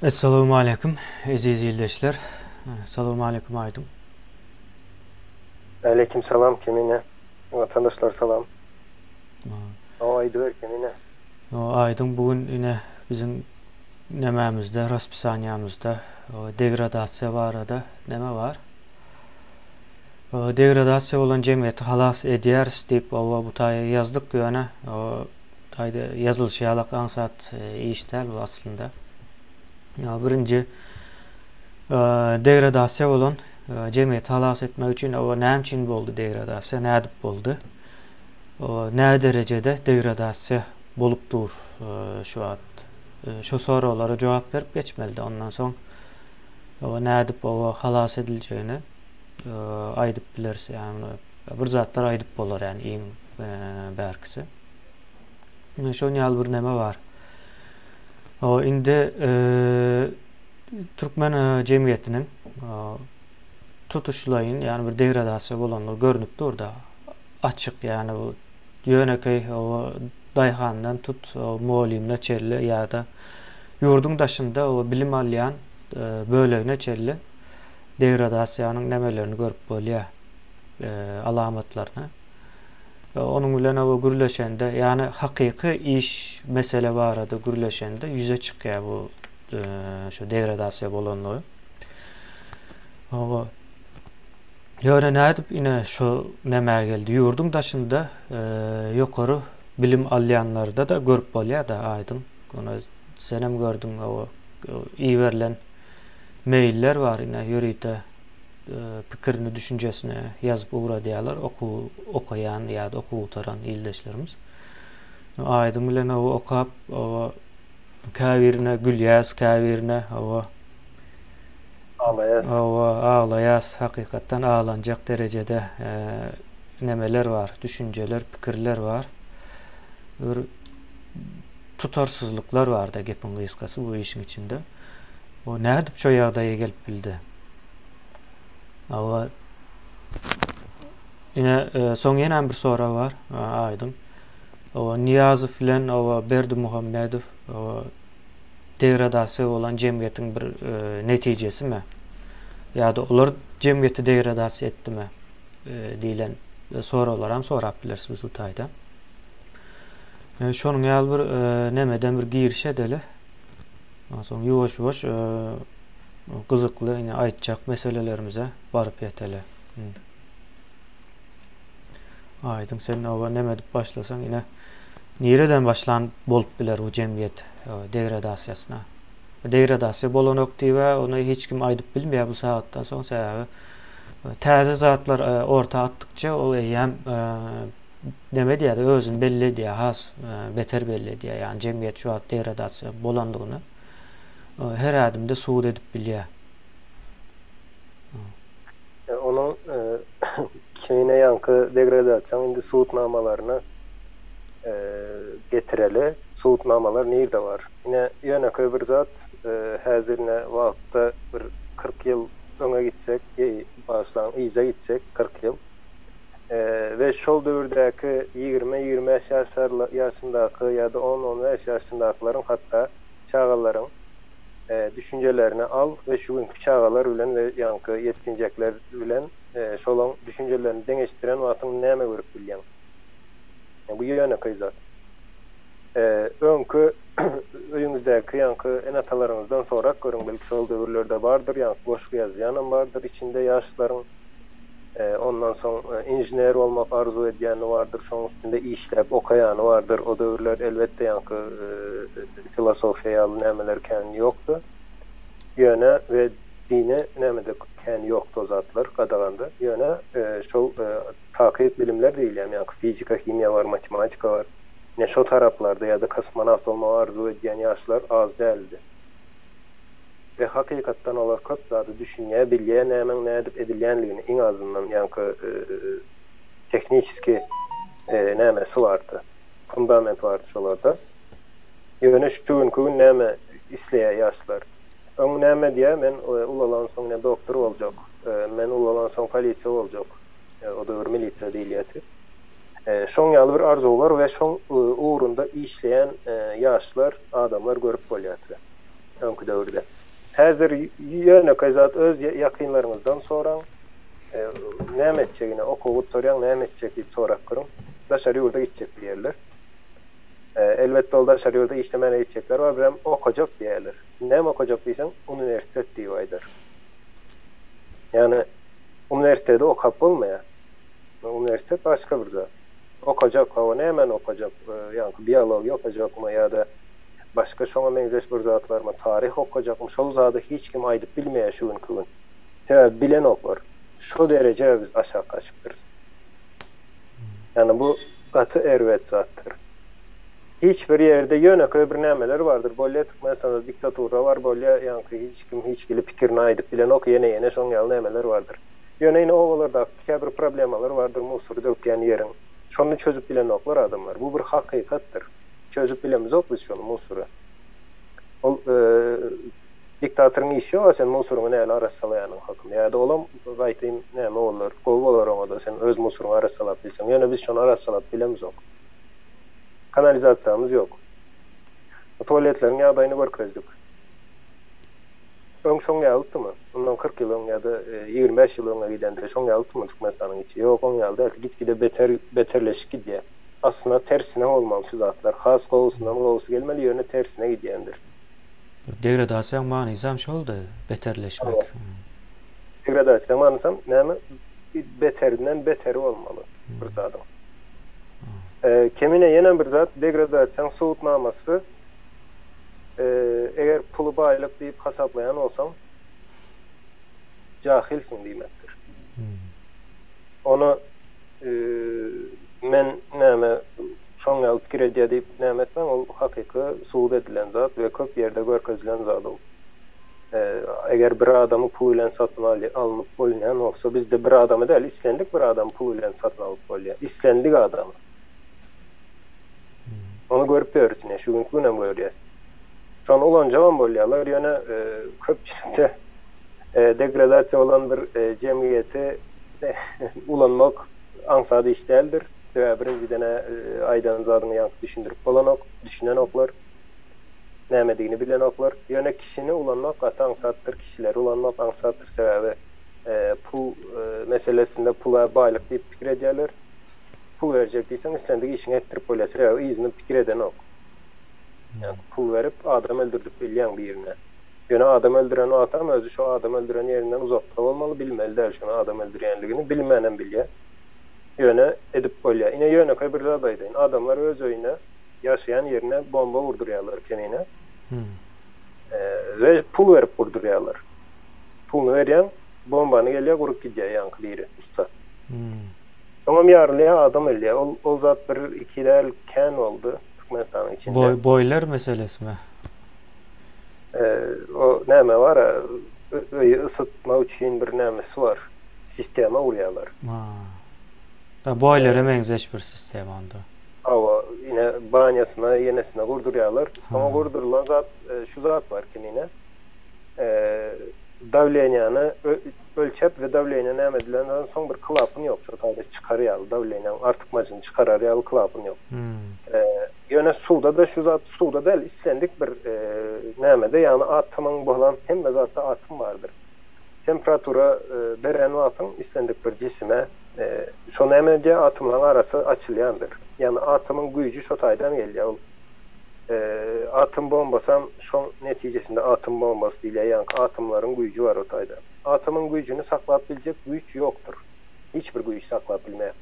Essalawmaleýkim eziz ildeşler. Salowmaleýkim Aýdyň. Aleýkim salam Kemine. Watandaşlar salam. Hawa aýdyber Kemine. Aýdyň bu gün ine biziň nemämizde raspisaniýamyzda degradasiýa barada neme bar? Degradasiýa bolan jemgyýeti halas edýäris diýip oba bu taýa ýazdyk ýöne taýda ýazylyşy ýalak aňsat iş däl bu aslynda. Birinji degradasiýa bolan jemgyýeti halas etmek üçin oba näme üçin boldy degradasiýa, nädip boldy? Nä derejede degradasiýa bolup dur şu wagt? Şu soraglara jogap berip geçmelidi. Ondan soň oba nädip oba halas ediljegini aýdyp bileris. Ýagny bir zatlar aýdyp bolar ýagny iň bärkisi. Şon ýaly bir neme bar. O indi türkmen jemgyýetiniň tutuşlaýyn ýagny bir degradasiýa bolandygy görnüp dur da. Açyk ýagny bu ýönekeý o daýhandan tut mugallymyna çenli ýa-da ýurduň daşynda o bilim alýan bölegine çenli degradasiýanyň nemelerini görüp bolýar, alamatlaryny. Onuň bilen o gürleşende, ýagny hakyky iş mesele barada gürleşende ýüze çykýar bu şu degradasiýa bolanlygy. Oba Ýöne nädip ine şu nämä geldi? Ýurduň daşynda ýokary bilim alýanlarda-da görüp bolýar-da aýdyň. Ony senem gördüň, o iberilen Meýiller bar ine ýörite pikirini düşünjesini ýazyp ugradýarlar okuw okaýan ýa-da okuw gutaran ildeşlerimiz. Aýdyň bilen oba okap oba käbirine gülýäs käbirine oba Aglaýas. Oba aglaýas hakykatdan aglanjak derejede nemeler bar düşünjeler pikirler bar. Bir tutarsyzlyklar barda gepiň gysgasy bu işiň içinde. O nädip şo ýagdaýa gelip bildi? Awa ine soň ýene bir sorag bar Aýdyň. Owa Nyýazow bilen owa Berdimuhamedow owa degradasiýa bolan jemgyýetiň bir netijesimi? Ýa-da olar jemgyýeti degradasiýa etdimi? diýlen soraglaram sorap bileris biz bu taýda. Şonuň ýaly bir nemeden bir giriş edeli. Onsoň ýuwaş-ýuwaş gyzykly ine aýtjak meselelerimize baryp ýeteli. Aýdyň sen oba neme edip başlasaň ine nireden başlan bolup biler bu jemgyýet degradasiýasyna. Degradasiýa bolanok diýip ony hiç kim aýdyp bilmeýär bu sagatdan soň sebäbi täze zatlar orta atdykça ol eýýäm neme edýär özüni belli edýär has beter belli edýär ýagny jemgyýet şu wagt degradasiýa bolandygyny her ädimde subut edip bilýär. Onuň kemine ýaňky degradasiýaň indi subutnamalaryny getireli. Subutnamalar nirde bar? Ine ýönekeý bir zat häzir ine wagtda bir 40 ýyl öňe gitsek, bagyşlaň yza gitsek 40 ýyl. We şol döwürdäki ýigrimi, 25 ýaşyndaky ýa-da on, 15 ýaşyndakylaryň hatda çagalaryň düşünjelerini al we şu günki çagalar bilen we ýaňky ýetginjekler bilen şolaň düşünjelerini deňeşdiren wagtyň näme görüp bilýäň? Bu ýönekeý zat. Öňki öýüňizdäki ýaňky ene-atalaryňyzdan sorap görüň, belki şol döwürlerde bardyr, ýaňky goşgy ýazýanam bardyr içinde ýaşlaryň. Ondan soň inžener bolmak arzuw edýäni bardyr, şoň üstünde işläp okaýany bardyr. O döwürler elbetde ýaňky filosofiýa ýaly nämeler kän ýokdy. Ýöne we dini nämede kän ýokdy o zatlar, gadagandy. Ýöne şol takyk bilimler diýilýän ýaňky fizika, himiýa bar, matematika bar. Ine şo taraplarda ýa-da kosmonawt bolmagy arzuw edýän ýaşlar az däldi. We hakykatdan olar köp zady düşünýär, bilýär nämäň nädip edilýänligini iň azyndan ýaňky tehniçeski nämesi bardy, fundament bardy şolarda. Ýöne şu günki gün näme isleýär ýaşlar? Öň näme diýýär, men ulalansoň ine doktor boljak, men ulalansoň polisiýa boljak, o döwür milisiýa diýilýärdi. Şoň ýaly bir arzuwlar we şoň ugrunda işleýän ýaşlar, adamlar görüp bolýardy. Öňki döwürde. Häzir ýönekeý zat öz ýakynlaryňyzdan soraň, näme etjek ine okuw gutarýaň näme etjek diýip sorap görüň. Daşary ýurda gitjek diýerler. Elbetde ol daşary ýurda işlemäne gitjekler bar, birem okajak diýerler. Näme okajak diýseň, uniwersitet diýip aýdar. Ýagny uniwersiteti okap bolmaýar. Uniwersitet başga bir zat. Okajak, hawa nämäni okajak, ýaňky biologiýa okajakmy ýa-da başga şoňa meňzeş bir zatlarmy, taryh okajakmy, şol zady hiç kim aýdyp bilmeýär şu günki gün. Sebäbi bilenoklar. Şo derejä biz aşak gaçypdyrys. Ýagny bu gaty erbet zatdyr. Hiç bir ýerde ýönekeý bir nämeler bardyr, bolýa Türkmenistanda diktatura bar, bolýa ýaňky hiç kim hiç hili pikirini aýdyp bilenok, ýene ýene şoň ýaly nämeler bardyr. Ýöne ine obalardaky käbir problemalar bardyr musory dökýän ýeriň. Şony çözüp bilenoklar adamlar. Bu bir hakykatdyr. Çözüp bilemizok biz şony musory. Ol diktatoryň işi ýok-a sen musoryňy näle arassalaýanyň hakynda. Ýa-da olam gaýtym näme bolar, gowy bolar oňa-da sen öz musoryňy arassalap bilseň. Ýöne biz şony arassalap bilemizok. Kanalizasiýamyz ýok. Tualetleriň ýagdaýyny görkezdik. Öň şoň ýalydymy? Mundan 40 ýyl öň ýa-da 25 ýyl öňe gidende şoň ýalydymy Türkmenistanyň içi? Ýok, oň ýaly däl. Gitgide beter, beterleşip gidýär. Aslynda tersine bolmaly şu zatlar. Has gowusyndan gowusy gelmeli, ýöne tersine gidýändir. Degradasiýaň manysam şoldy, beterleşmek. Degradasiýaň manysam näme? Beterinden beteri bolmaly bir zadyň. Kemine ýene bir zat, degradasiýaň subutnamasy, eger puly baýlyk diýip hasaplaýan bolsaň, jahilsiň diýmekdir. Ony men näme şoň ýaly pikir edýär diýip näme etmäň, ol hakyky subut edilen zat we köp ýerde görkezilen zat ol. Eger bir adamy pul bilen satyn alnyp bolunýan bolsa, bizde bir adamy däl, islendik bir adamy pul bilen satyn alyp bolýar. Islendik adamy. Ony görüp ýörüs ine, şu günki günem görýäs. Şony ulanjagam bolýarlar, ýöne köpçülikde degradasiýa bolan bir jemgyýeti ulanmak aňsat iş däldir. Sebäbi birinjiden-ä aýdan zadyňy ýaňky düşündirip bolanok, düşünenoklar. Nämedigini bilenoklar. Ýöne kişini ulanmak gaty aňsatdyr, kişileri ulanmak aňsatdyr, sebäbi pul meselesinde pula baýlyk diýip pikir edýärler. Pul berjek diýseň islendik işiňi etdirip bolýar, sebäbi yzyny pikir edenok. Ýagny pul berip adam öldürdip bilýäň birine. Ýöne adam öldüren wagtam özi şo adam öldüren ýerinden uzakda bolmaly, bilmeli däl şony adam öldürýänligini, bilmänem bilýär. Ýöne edip bolýar. Ine ýönekeý bir zat aýdaýyn. Adamlar öz öýüne ýaşaýan ýerine bomba gurdurýarlar kemine. We pul berip gurdurýarlar. Puluny berýäň, bombany gelýär gurup gidýär ýaňky biri, ussa. Soňam ýarylýar, adam ölýär. Ol ol zat bir, iki däl, kän boldy Türkmenistanyň içinde. Boý boýler meselesimi? O näme bar-a, öýi ysytmak üçin bir nämesi bar, sistema gurýarlar. Ha. Boýlere meňzeş bir sistema onda. Hawa, ine banýasyna, ýenesine gurdurýarlar. Oňa gurdurylan zat şu zat bar kimine. Dawleniýany ölçäp we dawleniýa näme edilenden soň bir klapyn ýok, şo taýda çykar ýaly, dawleniýaň artykmajyny çykarar ýaly klapyn ýok. Ýöne suwda-da şu zat, suwda däl, islendik bir nämede, ýagny atomyň bolan hemme zatda atom bardyr. Temperatura beren wagtyň islendik bir jisime Şo näme edýär, atomlaryň arasy açylýandyr. Ýagny atomyň güýji şo taýdan gelýär. Ol atom bombasam şoň netijesinde atom bombasy diýilýär. Ýaňky atomlaryň güýji bar o taýda. Atomyň güýjüni saklap biljek güýç ýokdur. Hiç bir güýç saklap bilmeýär.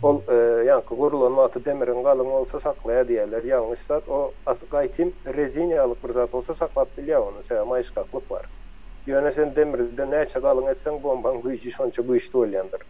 Ol ýaňky gurulan wagty demiriň galyň bolsa saklaýar diýýärler. Ýalňyş zat. O gaýtym rezin ýalyk bir zat bolsa saklap bilýär ony. Sebäbi maýyşgaklyk bar. Ýöne sen demirde näçe galyň etseň bombaň güýji şonça güýçli bolýandyr.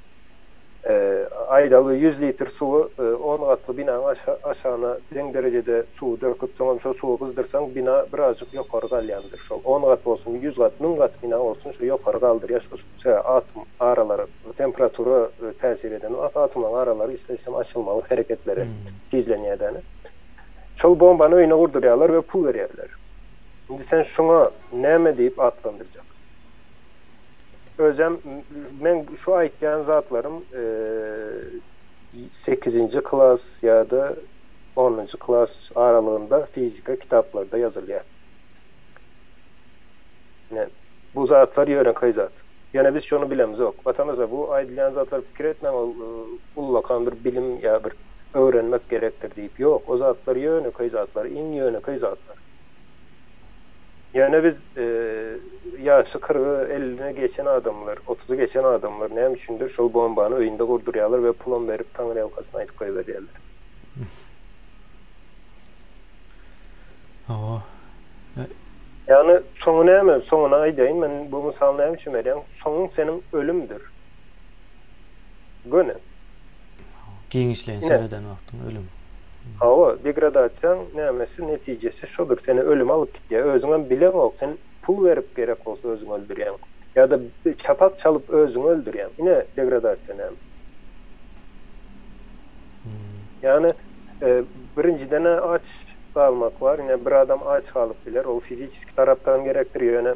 Aýdaly 100 litr suwy on gatly binaň aşagyna deň derejede suwy döküp soňam şo suwy gyzdyrsaň bina birazjyk ýokary galýandyr. Şol on gat bolsun, 100 gat, 1000 gat bina bolsun şo ýokary galdyrýar şo suw atom aralary temperatura täsir eden wagt atomlaryň aralary isle-istem açylmaly hereketleri tizlenýär däne. Şol bombany öýüne gurdurýarlar we pul berýärler. Indi sen şuňa näme diýip atlandyrjak? Özem meň şu aýtýan zatlarym sekizinji klas ýa-da onunjy klas aralygynda fizika kitaplarda ýazylýar. Ine, bu zatlar ýönekeý zat. Ýöne biz şony bilemzok. Watandaşlar, bu aýdylýan zatlary pikir etmäň, ol ullakan bir bilim ýa bir öwrenmek gerekdir diýip. Ýok, o zatlar ýönekeý zatlar, iň ýönekeý zatlar. Ýöne biz ýaşy kyrgy, elline geçen adamlar, otuzy geçen adamlar näme üçindir şol bombany öýünde gurdurýarlar we pulam berip taňryýalkasyn aýdyp goýberýärler. Hawa. Ýagny soňy näme? Soňuny aýdaýyn men bu mysaly näme üçin berýän? Soňuň seniň ölümdir. Göni. Giňişleýin sereden wagtyň ölüm. Hawa, degradasiýaň nämesi netijesi şodur, seni ölüme alyp gitýär. Özüňem bileňok, sen pul berip gerek bolsa özüňi öldürýäň. Ýa-da çapak çalyp özüňi öldürýäň. Ine degradasiýa näme. Ýagny birinjiden-ä aç galmak bar. Ine bir adam aç galyp biler, ol fiziçeski tarapdan gerekdir, ýöne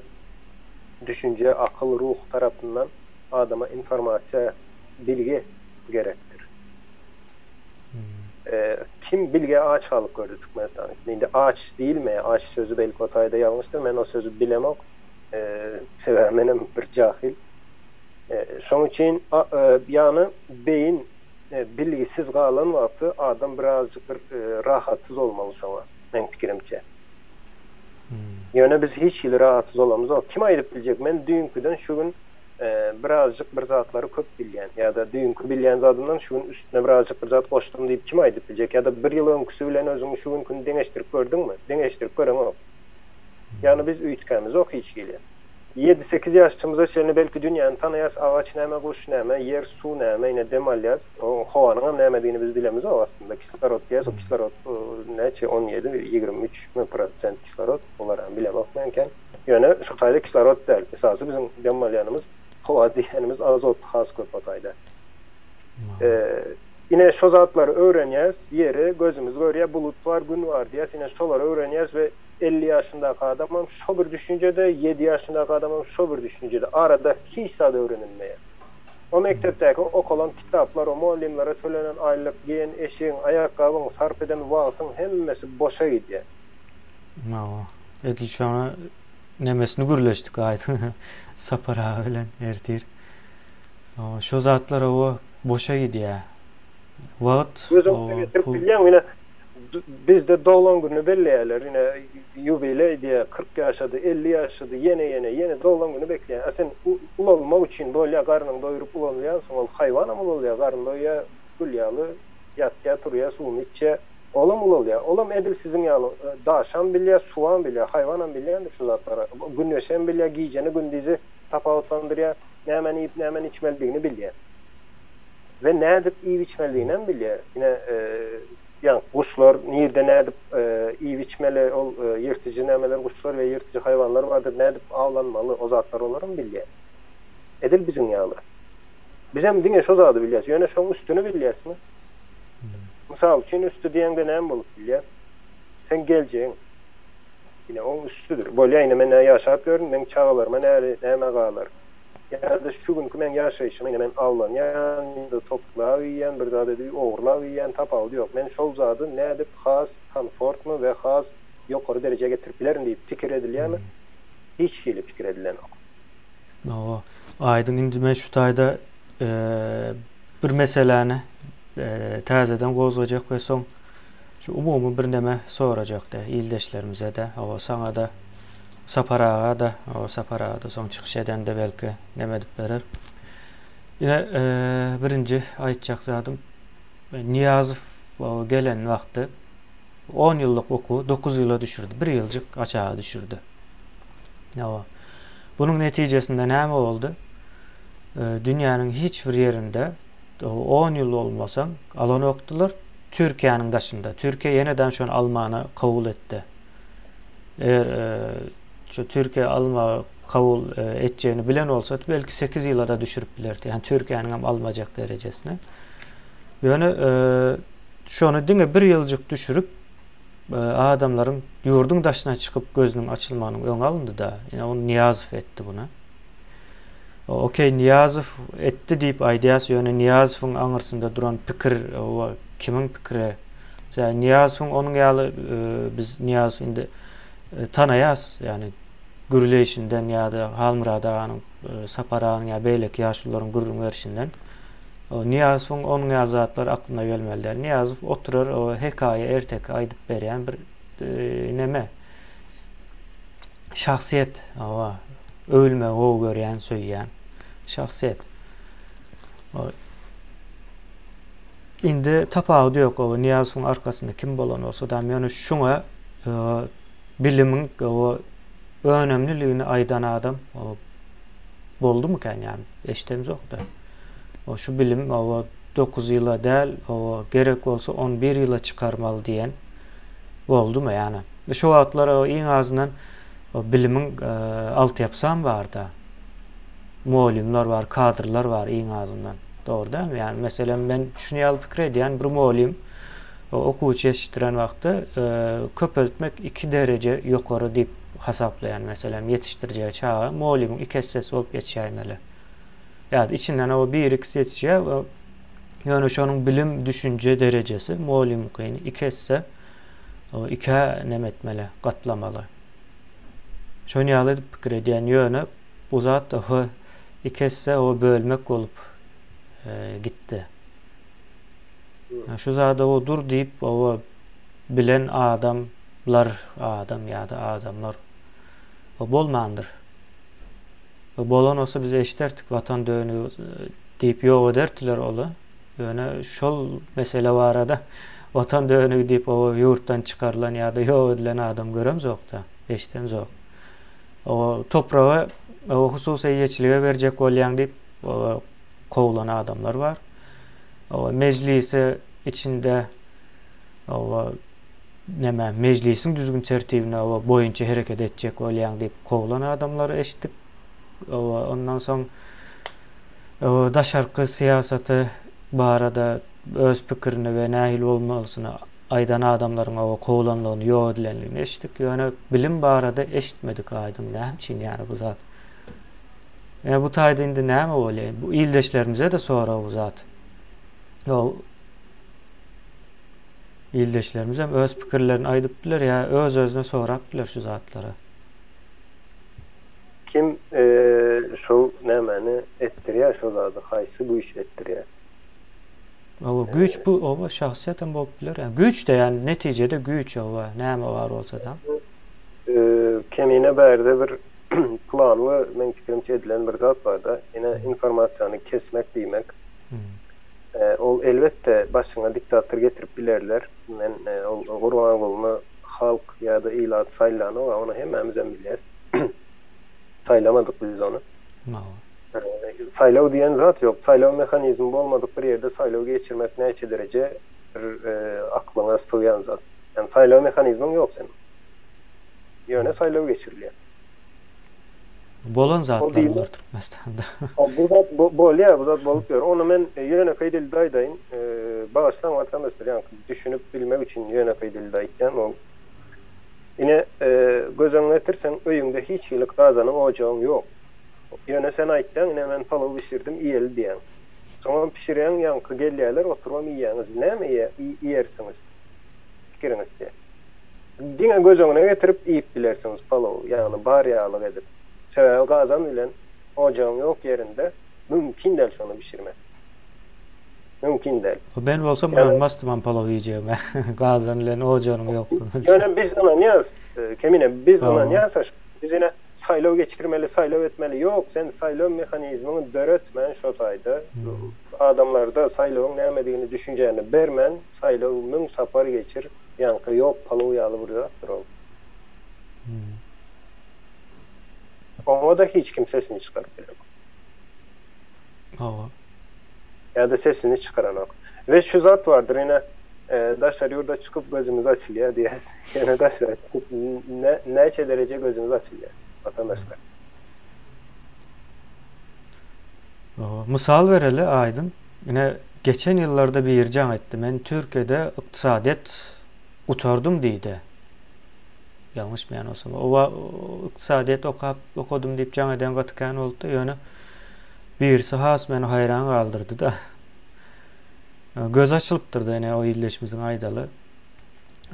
düşünje, akyl, ruh tarapyndan adama informasiýa, bilgi gerekdir. Kim bilgä aç galyp gördi Türkmenistanyň içinde? Indi aç diýilmeýär, aç sözi belki o taýda ýalňyşdyr, men o sözi bilemok. Sebäbi menem bir jahyl. Şoň üçin ýagny beýin bilgisiz galan wagty adam birazjyk bir rahatsyz bolmaly şoňa, meň pikirimçe. Ýöne biz hiç hili rahatsyz bolamyzok. Kim aýdyp biljek, men düýnküden şu gün birazjyk bir zatlary köp bilýän ýa-da düýnki bilýän zadymdan şu gün üstüne birazjyk bir zat goşdum diýip kim aýdyp biljek ýa-da bir ýyl öňküsi bilen özüňi şu günküni deňeşdirip gördüňmi? Deňeşdirip göreňok. Ýagny biz üýtgämizok hiç hili. Ýedi-sekiz ýaşymyza çenli belki dünýäni tanaýas, agaç näme, guş näme, ýer, suw näme, ine dem alýas. Howanyňam nämedigini biz bilemizok aslynda. Kislorod diýýäs, o kislorod näçe, 17, 23 mi prosent kislorod, olaram bilemok men kän. Ýöne şu taýda kislorod däl. Esasy biziň dem alýanymyz howa diýýänimiz azot has köp o taýda. Ine şo zatlary öwrenýäs, ýeri gözümiz görýär, bulut bar, gün bar diýýäs, ine şolary öwrenýäs we 50 ýaşyndaky adamam şo bir düşünjede, ýedi ýaşyndaky adamam şo bir düşünjede. Arada hiç zat öwrenilmeýär. O mekdepdäki okalan kitaplar, o mugallymlara tölenen aýlyk, geýen eşigiň, aýakgabyň, sarp eden wagtyň hemmesi boşa gidýär. Hawa. Edil şoňa nemesini gürleşdik aýdyň Sapar aga bilen ertir. Şo zatlar hawa boşa gidýär. Wagt, Göz öňüne getirip pul. bilýäňmi ine bizde doglan gününi belleýärler ine ýubileý diýýär 40 ýaşady 50 ýaşady ýene ýene ýene doglan güni bekleýär a sen ulalmak üçin bolýar garnyňy doýuryp ulanylýansyň ol haýwanam ulalýar garny doýýar gül ýaly ýatýar turýar suwuny içýär Olam ulalýar. Olam edil siziň ýaly daşam bilýär, suwam bilýär, haýwanam bilýändir şu zatlary. Güneşem bilýär, gijeni gündizi tapawutlandyrýar, nämäni iýip, nämäni içmelidigini bilýär. We nädip iýip-içmelidiginem bilýär. Ine, ýaňky guşlar nirde nädip iýip-içmeli, ol ýyrtyjy nämeler guşlar we ýyrtyjy haýwanlar bardyr, nädip awlanmaly, o zatlary olaram bilýär. Edil biziň ýaly. Bizem diňe şo zady bilýäs. Ýöne şoň üstüni bilýäsmi? Mysal üçin, üsti diýeňde näme bolup bilýär? Seň geljegiň. Ine, oň üstüdir. Bolýa, ine, men-ä ýaşap ýörün, meň çagalaryma näli, näme galar? Ýa-da şu günki meň ýaşaýşym, ine, men awlanýan, ýa-da toplap iýýän, bir zat edip ogurlap iýýän, tapawudy ýok. Men şol zady nädip has komfortny we has ýokary derejä getirip bilerin diýip pikir edilýärmi? Hiç hili pikir edilenok. Hawa, Aýdyň, indi men şu taýda bir meseläni täzeden gozgajak we soň şu umumy birneme sorajak-da ildeşlerimize-de, hawa saňa-da, Sapar aga-da, hawa Sapar aga-da soň çykyş edende belki neme edip berer. Ine, birinji aýtjak zadym Nyýazow gelen wagty 10 ýyllyk okuwy 9 ýyla düşürdi, bir ýyljyk aşaga düşürdi. Hawa. Bunuň netijesinde näme boldy? Dünýäniň hiç bir ýerinde 10 ýyl bolmasaň alanokdylar. Türkiýäniň daşynda. Türkiýe ýeneden şony almana kabul etdi. Eger şu Türkiýe almagy kabul etjegini bilen bolsady, belki 8 ýyla da düşürip bilerdi. Ýani Türkiýäniň hem almajak derejesine. Ýöne şony diňe bir ýyljyk düşürip adamlaryň ýurduň daşyna çykyp gözüniň açylmagynyň öňi alyndy-da. Ine ony Nyýazow etdi muny. Okey Nyýazow etdi diýip aýdýas, ýöne Nyýazowyň aňyrsynda duran pikir o kimiň pikiri? Sebäbi Nyýazowyň onuň ýaly e, biz Nyýazow indi e, tanaýas, ýagny gürleýşinden ýa-da Halmyrat aganyň, Sapar aganyň ýa beýleki ýaşulularyň gürrüň berşinden Nyýazowyň onuň ýaly zatlar aklyna gelmeli däl. Nyýazow oturar hekaýa, erteki aýdyp berýän bir neme şahsyýet, hawa, öwülmegi gowy görýän, söýýän şahsyýet. Indi tapawudy ýok, hawa, Nyýazowyň arkasynda kim bolan bolsa-da, ýöne şuňa bilimiň önemliligini aýdan adam boldumykan ýa eşidemzok-da. Şu bilim 9 ýyla däl, gerek bolsa 11 ýyla çykarmaly diýen boldumy ýa? Şu wagtlar iň azyndan bilimiň altyapsam bar-da. Mugallymlar bar, kadrlar bar iň azyndan. Dogry dälmi? Ýani meselem men şuny ýaly pikir edýän, bir mugallym okuwçy ýetişdiren wagty köpeltmek 2 dereje ýokary diýip hasaplaýan meselem ýetişdirjegi çaga mugallymyň 2 essesi bolup ýetişäýmeli. Ýa-da içinden o bir ikisi ýetişýär, ýöne şonuň bilim düşünje derejesi mugallymyňkyny 2 esse ikä neme etmeli, gatlamaly. Şony ýaly edip pikir edýän, ýöne bu zat o 2 esse o bölmek bolup gitdi. Şu zada o dur diýip o bilen adamlar, adam ýa-da adamlar o bolmandyr. O bolan bolsa biz eşderdik watan dönügi diýip ýok ederdiler oly. Ýöne şol mesele barada watan dönügi diýip o ýurtdan çykarylan ýa-da ýok edilen adam göremzok-da, eşidemzok. O topragy o hususy eýeçilige berjek bolýaň diýip o kowlan adamlar bar. O mejlisi içinde o näme mejlisiň düzgün tertibine o boýunça hereket etjek bolýaň diýip kowlan adamlary eşitdik. O ondan soň o daşarky syýasaty barada öz pikirini we nähili bolmalysyny aýdan adamlaryň o kowlanlygyny, ýok edilenligini eşitdik. Ýöne bilim barada eşitmedik aýdyň. Näme üçin ýani bu zat? Ýa bu taýda indi näme bolýar? Bu ildeşlerimize-de sorag bu zat. O ildeşlerimiz hem öz pikirlerini aýdyp biler ýa öz-özüne sorap biler şu zatlary. Kim şol nämäni etdirýär şo zady, haýsy güýç etdirýär? Oba güýç bu oba şahsyýet hem bolup biler. Ýa güýç-de ýani netijede güýç oba näme bar bolsa-da. Kemine bärde bir planly meň pikirimçe edilen bir zat barda, ine informasiýany kesmek diýmek. Ol elbetde başyňa diktator getirip bilerler. Men ol Gurbangulyny halk ýa-da ilat saýlanok, ony hemmämizem bilýäs. Saýlamadyk biz ony. Saýlaw diýen zat ýok. Saýlaw mehanizmi bolmadyk bir ýerde saýlaw geçirmek näçe dereje bir aklyňa sygýan zat. Ýagny saýlaw mehanizmiň ýok seniň. Ýöne saýlaw geçirilýär. Bolan zatlar bular Türkmenistanda. Bu zat bolýar, bu zat bolup ýör. Ony men ýönekeý dilde aýdaýyn. Bagyşlaň watandaşlar, ýaňky düşünip bilmek üçin ýönekeý dilde aýtýan ol. Ine, göz öňüňe getir, seň öýüňde hiç hili gazanyň, ojagyň ýok. Ýöne sen aýtýaň, ine men palaw bişirdim, iýeli diýýäň. Soňam bişirýäň, ýaňky gelýärler, oturybam iýýäňiz. Näme iýersiňiz? Pikiriňizçe. Diňe göz öňüne getirip iýip bilersiňiz palawy, ýagny bar ýalyk edip. Sebäbi gazan bilen ojagyň ýok ýerinde mümkin däl şony bişirmek. Mümkin däl. Men bolsam ynanmasdymam palaw iýjegime. Gazan bilen ojagynyň ýokdugyny bilsem. Ýöne biz ynanýarys, Kemine, biz ynanýarys. Biz ine saýlaw geçirmeli, saýlaw etmeli. Ýok, sen saýlaw mehanizmiňi döretmän şo taýda, adamlarda saýlawyň nämedigini düşünjäni bermän, saýlaw müň sapar geçir. Ýaňky ýok palow ýaly bir zatdyr ol. Oňa-da hiç kim sesini çykaryp bilenok. Hawa. Ýa-da sesini çykaranok. We şu zat bardyr ine daşary ýurda çykyp gözümiz açylýar diýýäs. Ýöne daşary çykyp näçe dereje gözümiz açylýar watandaşlar. Hawa. Mysal bereli Aýdyň. Ine, geçen ýyllarda biri jaň etdi. Men Türkiýede ykdysadyýet gutardym diýdi. Ýalňyşmaýan bolsam. Oba ykdysadyýet okap, okadym diýip jaň eden gaty kän boldy-da, ýöne birisi has meni haýran galdyrdy-da. Gözi açylypdyr-da, ine, o ildeşimiziň aýdaly.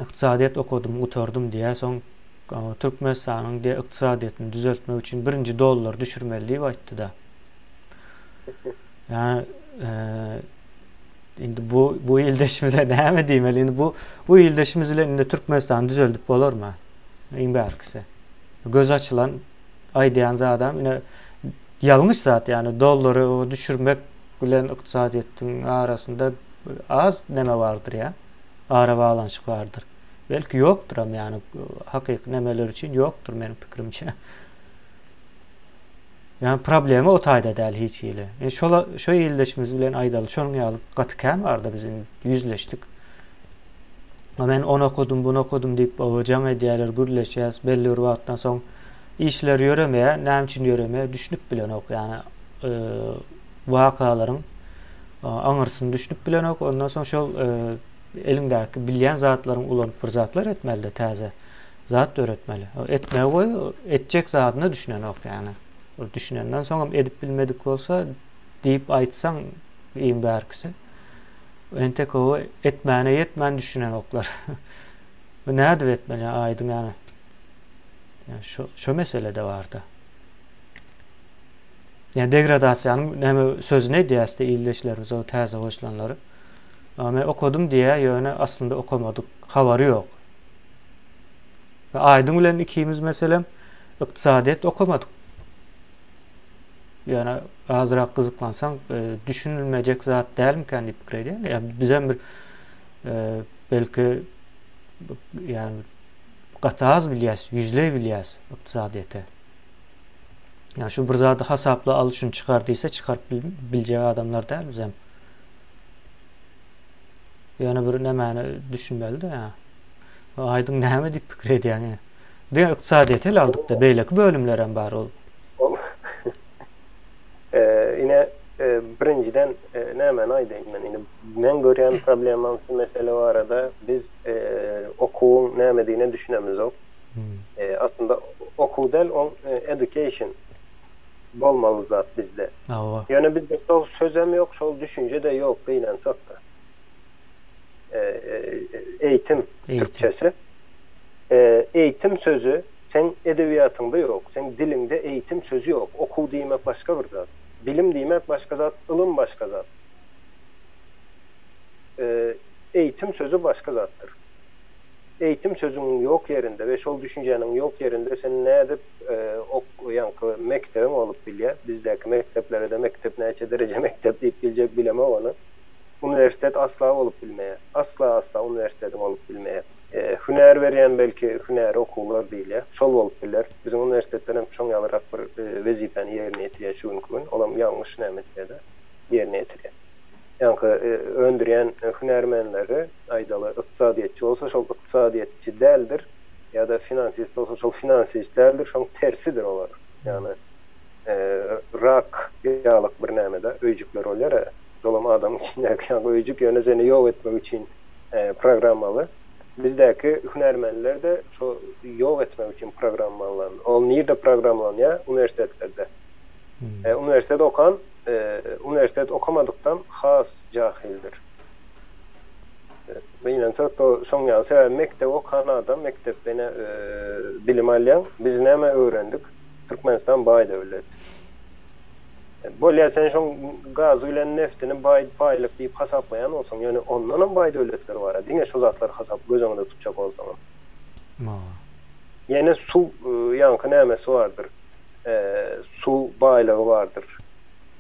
Ykdysadyýet okadym, gutardym diýýär. Soň. Türkmenistanyň diýe ykdysadyýetini düzeltmek üçin birinji dollary düşürmeli diýip aýtdy-da. Ýa indi bu bu ildeşimize näme diýmeli? Indi bu bu ildeşimiz bilen indi Türkmenistany düzeldip bolarmy? Iň bärkisi. Göz açylan aýdýan zadam ine ýalňyş zat, ýagny dollary düşürmek bilen ykdysadyýetiň arasynda az neme bardyr ýa arabaglanyşyk bardyr. Belki ýokduram ýagny hakyky nemeler üçin ýokdur meniň pikirimçe. Ýagny problema o taýda däl hiç hili. E, şola şo ildeşimiz bilen aýdaly şonuň ýaly gaty kän barda biz indi ýüzleşdik. Men ony okadym, buny okadym diýip oba jaň edýärler, gürleşýäs. Belli bir wagtdan soň işler ýöremeýär. Näme üçin ýöremeýär? Düşünip bilenok. Ýagny e, wakalaryň e, aňyrsyny düşünip bilenok. Ondan soň şol e, eliňdäki bilýän zatlaryňy ulanyp bir zatlar etmeli-de täze. Zat döretmeli. Etmegi goý, etjek zadyna düşünenok ýagny. Ol düşünenden soňam edip bilmedik bolsa diýip aýtsaň iň bärkisi. Entek oba etmäne ýetmän düşünenoklar. Bu nädip etmeli aýdyň ýagny. Ýani şo şo mesele-de barda. Ýani degradasiýanyň näme sözüni edýäs-de ildeşlerimiz o täze goşulanlary. Men okadym diýýär, ýöne aslynda okamadyk, habary ýok. Aýdyň bilen ikimiz meselem ykdysadyýet okamadyk. Ýöne azrak gyzyklansaň, e, düşünilmejek zat dälmikän diýip pikir edýän. Ýa bizem bir e, belki ýani gaty az bilýäs, ýüzleý bilýäs ykdysadyýeti. Ýa şu bir zady hasapla al şuny çykar diýse çykaryp biljek adamlar däl bizem. Ýöne bir nämäni düşünmeli-de ýa. Aýdyň näme diýip pikir edýäň? Diňe ykdysadyýeti ele aldyk-da, beýleki bölümlerem bar ol. Ol ine birinjiden nämäni aýdaýyn men indi meň görýän problemam şu mesele barada biz okuwyň nämedigine düşünemizok. Aslynda okuw däl oň education bolmaly zat bizde. Hawa. Ýöne bizde şol sözem ýok, şol düşünje-de ýok gynansak-da. Eýitim türkçesi. Eýitim sözi seň edebiýatyňda ýok, seň diliňde eýitim sözi ýok. Okuw diýmek başga bir zat. Bilim diýmek başga zat, ylym başga zat. Eýitim sözi başga zatdyr. Eýitim sözüniň ýok ýerinde we şol düşünjäniň ýok ýerinde sen nädip ok ýaňky mekdebiň bolup bilýär? Bizdäki mekdeplere-de mekdep näçe dereje mekdep diýip biljek bilemok ony. Uniwersitet asla bolup bilmeýär. Asla asla uniwersitetiň bolup bilmeýär. Hünär berýän belki hünäri okuwlar diýilýär. Şol bolup biler. Biziň uniwersitetler hem şoň ýalyrak bir wezipäni ýerine ýetirýär şu günki gün. Olam ýalňyş näme etýär-de ýerine ýetirýär. Ýaňky öndürýän hünärmenleri aýdaly ykdysadyýetçi bolsa şol ykdysadyýetçi däldir ýa-da finansist bolsa şol finansist däldir, şoň tersidir olar. Ýagny rak ýalyk bir nämede öýjükler bolýar-a, şolam adamyň içindäki ýaly öýjük ýöne seni ýok etmek üçin programmaly. Bizdäki hünärmenler-de şo ýok etmek üçin programmalan. Ol nirde programlanýar? Uniwersitetlerde. Uniwersitet okan uniwersitet okamadykdan has jahildir. Gynansak-da şoň ýaly. Sebäbi mekdep okan adam mekdepde ine bilim alýaň. Biz näme öwrendik? Türkmenistan baý döwlet. Bolýar sen şoň gazy bilen neftini baý baýlyk diýip hasaplaýan bolsaň, ýöne ondanam baý döwletler bar-a. Diňe şo zatlary hasap göz öňünde tutjak bolsaňam. Ýene suw ýaňky nämesi bardyr? Suw baýlygy bardyr.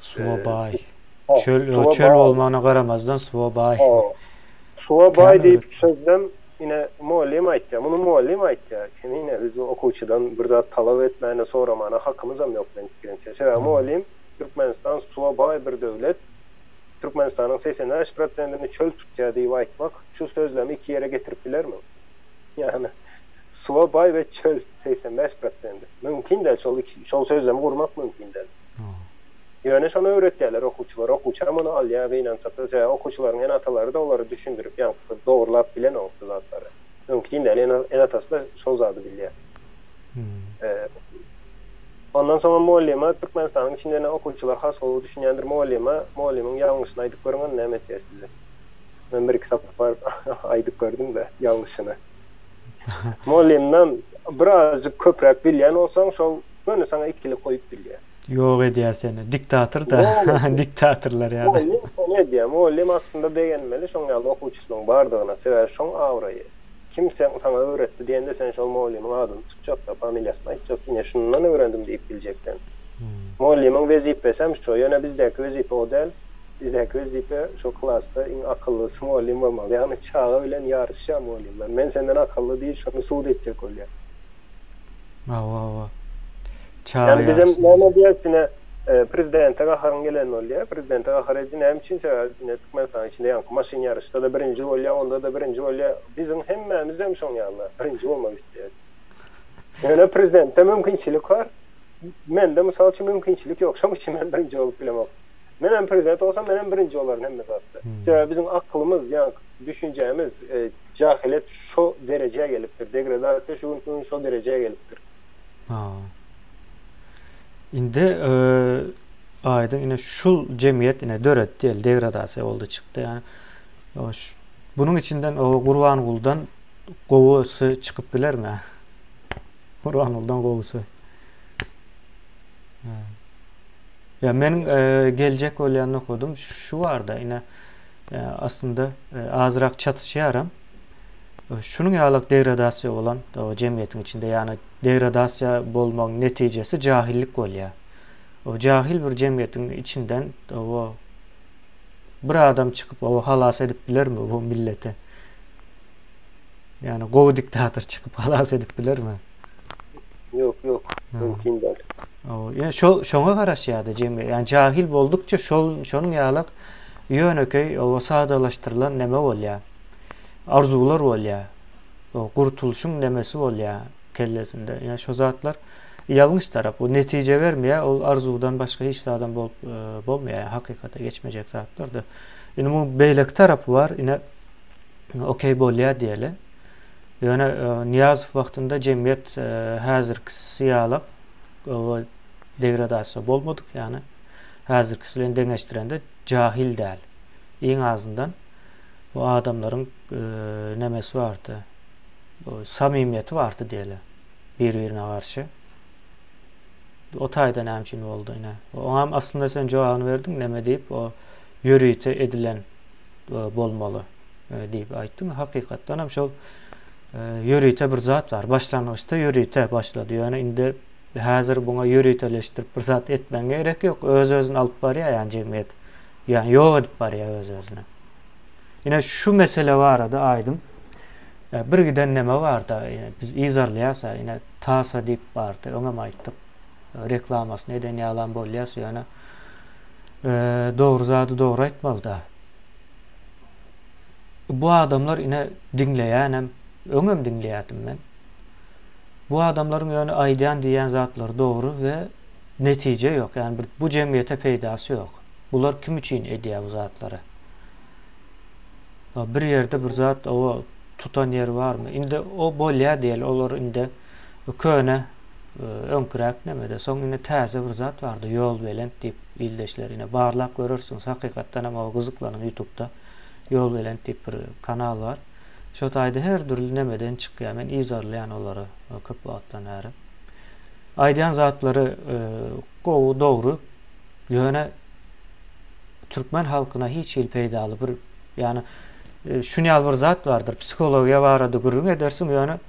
Suwa baý. Çöl, çöl bolmagyna garamazdan suwa baý. Suwa baý diýip sözlem ine mugallym aýtýar. Muny mugallym aýtýar. Kemine biz okuwçydan bir zat talap etmäne, soramana hakymyzam ýok meň pikirimçe. Sebäbi mugallym Türkmenistan suwa baý bir döwlet. Türkmenistanyň 85 prosentini çöl tutýar diýip aýtmak şu sözlemi iki ýere getirip bilermiň? Ýagny suwa baý we çöl 85 prosenti. Mümkin däl şol iki şol sözlemi gurmak mümkin däl. Ýöne şony öwretýärler okuwçylara. Okuwçam ony alýar gynansakda. Sebäbi okuwçylaryň ene-atalary-da olary düşündirip, ýaňky dogrulap bilenok şu zatlary. Mümkin däl, ene-atasy-da şol zady bilýär. Ondan soňam mugallyma Türkmenistanyň içinde ine okuwçylar has gowy düşünýändir mugallyma, mugallymyň ýalňyşyny aýdyp görüň ony näme etýär size. Men bir-iki sapar aýdyp gördüm-de ýalňyşyny. Mugallymdan. birazjyk köpräk bilýän bolsaň, şol göni saňa ikilik goýup bilýär. Ýok edýär seni. Diktator-da. Diktatorlar ýaly. Mugallym şony edýär. Mugallym aslynda begenmeli şoň ýaly okuwçysynyň bardygyna. Sebäbi şoň abraýy. Kim sen saňa öwretdi diýende sen şol mugallymyň adyny tutjak-da, familiýasyny aýtjak, ine şundan öwrendim diýip biljek sen. Mugallymyň wezipesem şo. Ýöne bizdäki wezipe o däl. Bizdäki wezipe şo klasda iň akyllysy mugallym bolmaly. Ýagny çaga bilen ýaryşýar mugallymlar. Men senden akylly diýip şony subut etjek bolýar. Hawa hawa. Çaga Ýani bizem ýaryşy. näme diýeris ine prezidente gaharyň geleni bolýar. Prezidente gahar edýär. Näme üçin? Sebäbi ine Türkmenistanyň içinde ýaňky maşyn ýaryşda-da birinji bolýar, onda-da birinji bolýar. Biziň hemmämizem şoň ýaly birinji bolmak isleýäris. Ýöne prezidentde mümkinçilik bar. Mende mysal üçin mümkinçilik ýok. Şoň üçin men birinji bolup bilemok. Menem prezident bolsam menem birinji bolaryn hemme zatda. Sebäbi biziň akylymyz, ýaňky düşünjämiz, jahylyýet şo derejä gelipdir. Degradasiýa şu günki gün şo derejä gelipdir. Ha. Indi aýdyň ine şul jemgyýet ine döredi diýeli degradasiýa boldy çykdy. Ýani bunuň içinden o Gurbanguldan gowusy çykyp bilermi? Gurbanguldan gowusy. Ýa meniň geljek bolýan nokadym şu barda ine aslynda azrak çatyşýaram. Şunuň ýaly degradasiýa bolan jemgyýetiň içinde ýagny degradasiýa bolmagyň netijesi jahillik bolýar. O jahil bir jemgyýetiň içinden o bir adam çykyp o halas edip bilermi bu milleti? Ýagny gowy diktator çykyp halas edip bilermi? Ýok, ýok, mümkin däl. Ýa şo şoňa garaşýardy jemgyýet. Ýani jahil boldukça şol şonuň ýalak ýönekeý o sadalaşdyrylan neme bolýar. Arzuwlar bolýar. O gurtulyşyň nemesi bolýar kellesinde. Ýa şo zatlar ýalňyş tarap. O netije bermeýär. Ol arzuwdan başga hiç zadam bolup e, bolmaýar. Hakykata geçmejek zatlar-da. Indi muň beýleki tarapy bar. Ine okey bolýar diýeli. Ýöne Nyýazow wagtynda jemgyýet häzirkisi ýalak degradasiýa bolmadyk, ýagny häzirkisi bilen deňeşdirende jahil däl. Iň azyndan bu adamlaryň nemesi bardy, samimiýeti bardy diýeli bir-birine garşy. O taýda näme üçin boldy ine. Oňam aslynda sen jogabyny berdiň neme diýip, o ýörite edilen bolmaly. Diýip aýtdyň. Hakykatdan hem şol ýörite bir zat bar. Başlangyçda ýörite başlady. Ýöne indi häzir buňa ýöriteleşdirip bir zat etmäň gerek ýok. Öz-özüni alyp barýar ýani jemgyýet. Ýani ýok edip barýar öz-özüni. Ine şu mesele barada aýdyň. Bir giden neme barda, biz yzarlaýas, ine TASA diýip bardy, öňem aýtdyk. Reklamasyny eden ýalam bolýas, ýöne dogry zady dogry aýtmaly-da. Bu adamlar ine diňleýänem, öňem diňleýärdim men. Bu adamlaryň ýöne aýdýan diýýän zatlary dogry we netije ýok. Ýagny bir bu jemgyýete peýdasy ýok. Bular kim üçin edýär bu zatlary? Bir ýerde bir zat owa tutan ýeri barmy? Indi o bolýar diýeli, olar indi köne öňküräk nemede. Soň indi täze bir zat bardy, Ýolbelent diýip ildeşler ine barlap görersiňiz. Hakykatdan hem o gyzyklanyň ýutubda Ýolbelent diýip bir kanal bar. Şo taýda her dürli nemeden çykýar. Men yzarlaýan olary köp wagtdan bäri. Aýdýan zatlary gowy, dogry. Ýöne türkmen halkyna hiç hili peýdaly bir ýagny şuny ýaly bir zat bardyr. Psihologiýa barada gürrüň edersiň, ýöne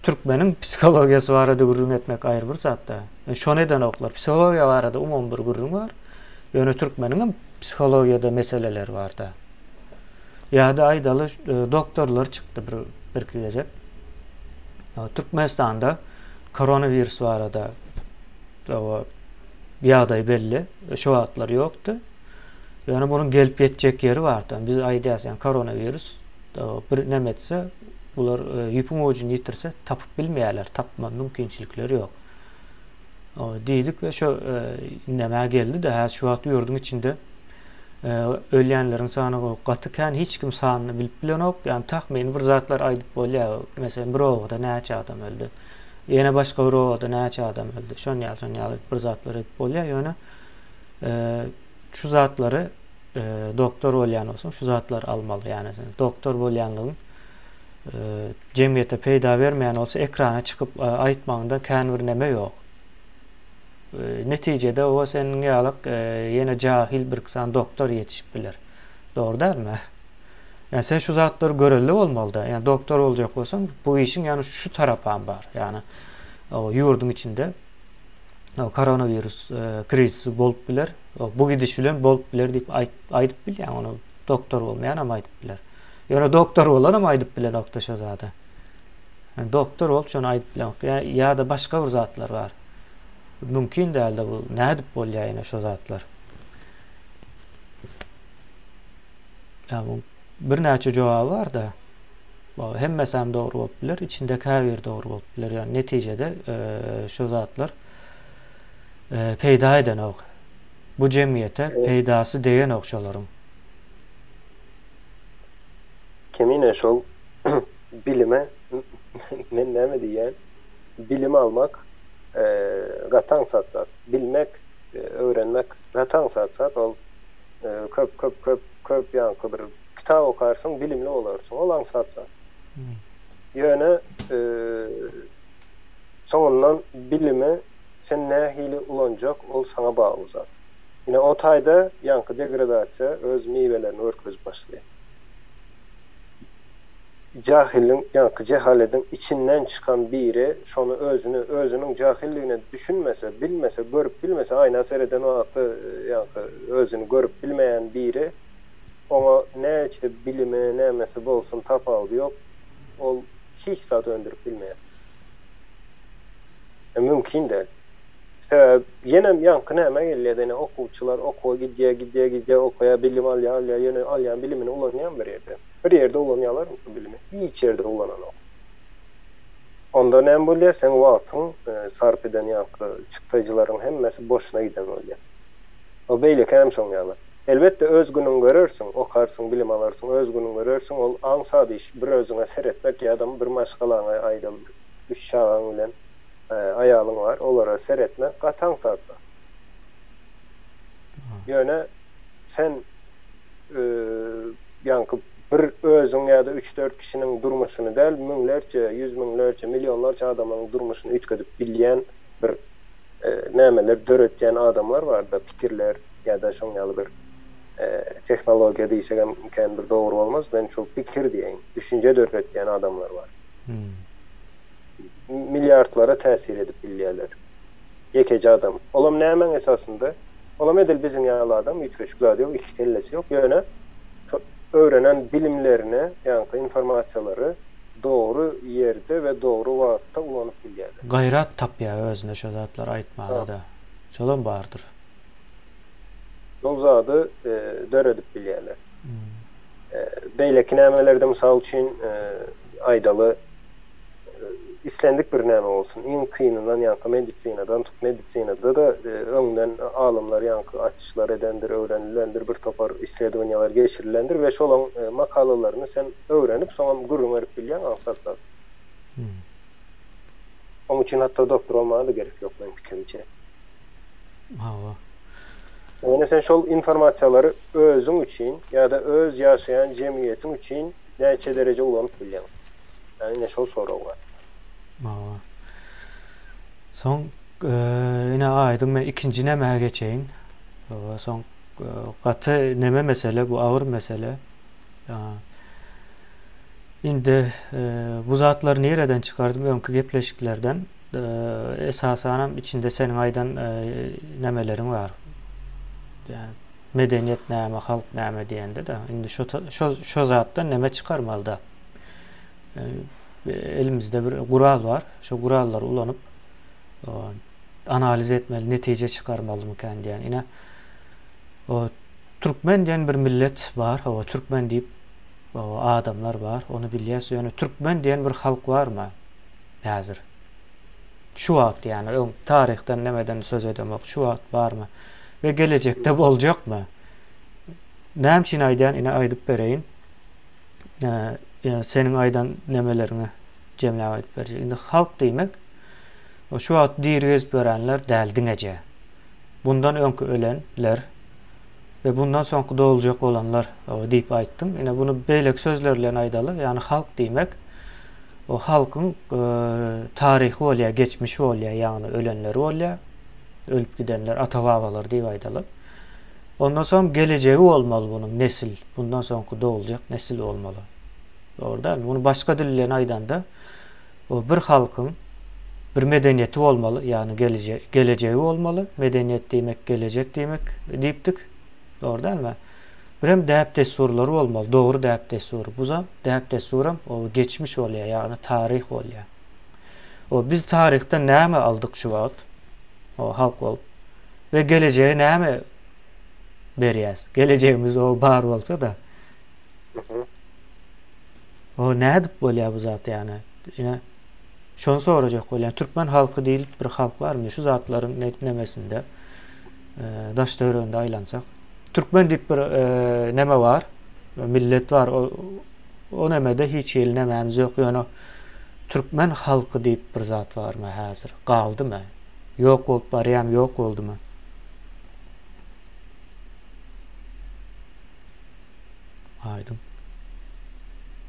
Türkmeniň psihologiýasy barada gürrüň etmek aýry bir zatda. Şony edenoklar. Psihologiýa barada umumy bir gürrüň bar. Ýöne türkmeniň psihologiýada meseleleri barda. Ýa-da aýdaly e, doktorlar çykdy bir birki gezek. Türkmenistanda koronawirus barada ýagdaý belli. Şu wagtlar ýokdy. Ýöne munuň gelip ýetjek ýeri bardy. Biz aýdýarys, ýani koronawirus bir neme etse, bular ýüpüň ujuny ýitirse tapyp bilmeýärler, tapma mümkinçilikleri ýok. Diýdik we şu nämä geldi-de, häzir şu wagt ýurduň içinde ölýänleriň sany gaty kän, hiç kim sanyny bilip bilenok. Ýani takmyny bir zatlar aýdyp bolýar. Meselem, bir obada näçe adam öldi? Ýene başga bir obada näçe adam öldi? Şon ýaly, şon ýaly bir zatlar edip bolýar. Ýöne şu zatlary doktor bolýan bolsaň şu zatlary almaly. Ýani sen doktor bolýanlygyň. Jemgyýete peýda bermeýän bolsa ekrana çykyp aýtmagyňda kän bir neme ýok. Netijede o seniň ýalyk ýene jahil birki sany doktor ýetişip biler. Dogry dälmi? Ýani sen şu zatlary görelde bolmalyda. Ýani doktor boljak bolsaň bu işiň ýani şu tarapam bar. Ýani ýurduň içinde koronawirus krizisi bolup biler. Bu gidiş bilen bolup biler diýip aýdyp bilýän ony doktor bolmaýanam aýdyp biler. Ýöne doktor bolanam aýdyp bilenokda şo zady. Yani doktor bolup şony aýdyp bilenok. Ýa ýa-da başga bir zatlar bar. Mümkin dälde bu. Nädip bolýar ýene şo zatlar? Ýa bu birnäçe jogaby bar-da. Bu hemmesi hem dogry bolup biler, içinde käbiri dogry bolup biler. Ýöne netijede şo zatlar peýda edenok. Bu jemgyýete peýdasy degenok şolaryň. Kemine şol bilime men näme diýýän bilim almak gaty aňsat zat. Bilmek, öwrenmek gaty aňsat zat. Ol köp köp köp köp ýaňky bir kitap okarsyň bilimli bolarsyň. Ol aňsat zat. Ýöne soňundan bilimi sen nähili ulanjak ol saňa bagly zat. Ine o taýda ýaňky degradasiýa öz miwelerini görkezip başlaýar. Jahilliň, ýaňky jehalediň içinden çykan biri şony özüni, özüniň jahilligine düşünmese, bilmese, görüp bilmese, aýna sereden wagty ýaňky özüni görüp bilmeýän biri, oňa näçe bilimi, nämesi bolsun tapawudy ýok, ol hiç zat öndürip bilmeýär. Mümkin däl. Sebäbi ýenem ýaňky nämä gelýär ene okuwçylar okuwa gidýär, gidýär, gidýär, okaýar, bilim alýar, alýar, ýöne alýan bilimini ulanýarmy bir ýerde? Bir ýerde ulanýarlarmy şu bilimi? Hiç ýerde ulananok. Onda näme bolýar? Seň wagtyň, sarp eden ýaňky çykdaýjylaryň hemmesi boşuna giden bolýar. O beýleki hem şoň ýaly. Elbetde öz günüňi görersiň, okarsyň, bilim alarsyň, öz günüňi görersiň, ol aňsat iş, bir özüňe seretmek ýa-da bir maşgalaňa aýdaly bir üç çagaň bilen aýalyň bar, olara seretmek gaty aňsat zat. Ýöne sen ýaňky bir özüň ýa-da üç-dört kişiniň durmuşyny däl, müňlerçe, ýüz müňlerçe, millionlarça adamlaryň durmuşyny üýtgedip bilýän bir nämeler döretýän adamlar bar-da, pikirler ýa-da şoň ýaly bir tehnologiýa diýsegem kän bir dogry bolmaz, men şol pikir diýeýin, düşünje döretýän adamlar bar. Milliardlara täsir edip bilýärler. Ýekeje adam. Olam nämäň esasynda? Olam edil biziň ýaly adam, üýtgeşik zady ýok, iki kellesi ýok. Ýöne şo öwrenen bilimlerini, ýaňky informasiýalary dogry ýerde we dogry wagtda ulanyp bilýärler. Gaýrat tapýar özüne şo zatlary aýtmaga-da. Şolam bardyr. Şol zady döredip bilýärler. Beýleki nämelerde mysal üçin aýdaly islendik bir näme bolsun, iň kynyndan ýaňky medisinadan tut, medisinada-da öňden alymlar ýaňky açyşlar edendir, öwrenilendir, bir topar isledowaniýalar geçirilendir we şolaň makalalaryny sen öwrenip, soňam gürrüň berip bilýäň aňsat zat. Oň üçin hatda doktor bolmaga-da gerek ýok meň pikirimçe. Hawa. Ýöne sen şol informasiýalary özüň üçin ýa-da öz ýaşaýan jemgyýetiň üçin näçe dereje ulanyp bilýäň? Ýa ine şol sorag bar. Hawa. Soň ine aýdyň men ikinji nämä geçeýin. Soň gaty neme mesele bu agyr mesele. Indi bu zatlary nireden çykardym öňki gepleşiklerden. Esasanam içinde seniň aýdan nemeleriň bar. Ýani medeniýet näme, halk näme diýende-de, indi şo şo şo zatdan neme çykarmalyda. Elimizde bir gural bar. Şo gurallary ulanyp analiz etmeli, netije çykarmalymykan diýen. Ine o türkmen diýen bir millet bar. Hawa, türkmen diýip adamlar bar. Ony bilýäs. Ýöne türkmen diýen bir halk barmy? Häzir. Şu wagt ýagny öň taryhdan nemeden söz edemok. Şu wagt barmy? We gelejekde boljakmy? Näme üçin aýdýan ine aýdyp bereýin. Seniň aýdan nemeleriňi jemläp aýdyp berjek. Indi halk diýmek şu wagt diri gezip ýörenler däl diňeje. Bundan öňki ölenler we bundan soňky doguljak bolanlar diýip aýtdyň. Ine bunu beýleki sözler bilen aýdaly. Ýagny halk diýmek. O halkyň taryhy bolýar, geçmişi bolýar, ýagny ölenleri bolýar, ölüp gidenler, ata-babalar diýip aýdaly. Ondan soň gelejegi bolmaly bunuň, nesil, bundan soňky doguljak nesil bolmaly. Dogry dälmi? Muny başga dil bilen aýdanda, o bir halkyň bir medeniýeti bolmaly, ýagny gelejegi bolmaly. Medeniýet diýmek gelejek diýmek diýipdik. Dogry dälmi? Birem däp-dessurlary bolmaly, dogry däp-dessur. Buzam däp-dessuram o geçmiş bolýar, ýagny taryh bolýar. O biz taryhdan näme aldyk şu wagt? O halk bolup. We gelejege näme berýäs? Gelejegimiz o bar bolsa-da. O nädip bolýar bu zat ýagny? Ine şony sorajak bolýan. Türkmen halky diýlip bir halk barmy? Şu zatlaryň nemesinde daş-töwereginde aýlansak. Türkmen diýip bir neme bar, millet bar. O, o nemede hiç hili nemämiz ýok. Ýöne türkmen halky diýip bir zat barmy häzir? Galdymy? Ýok bolup barýarmy, ýok boldumy? Aýdyň.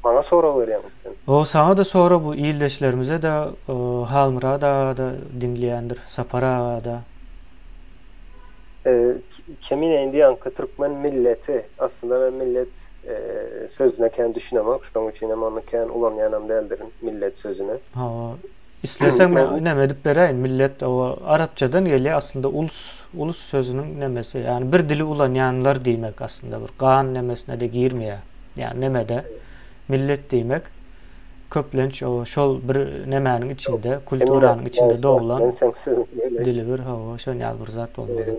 Maňa sorag berýäňmi sen? O saňa-da sorag bu ildeşlerimize-de, Halmyrat aga-da diňleýändir, Sapar aga-da. Kemine indi ýaňky türkmen milleti, aslynda men millet sözüne kän düşünemok, şonuň üçin hem ony kän ulanýanam däldirin millet sözüni. Hawa, isleseň men neme edip beräýin, millet o arapçadan gelýär, aslynda ulus, ulus sözüniň nemesi, ýagny bir dili ulanýanlar diýmek aslynda bir gan nemesine-de girmeýär. Ýagny nemede millet diýmek köplenç o şol bir nemäniň içinde, kulturanyň içinde doglan dili bir, hawa, şon ýaly bir zat bolmaly.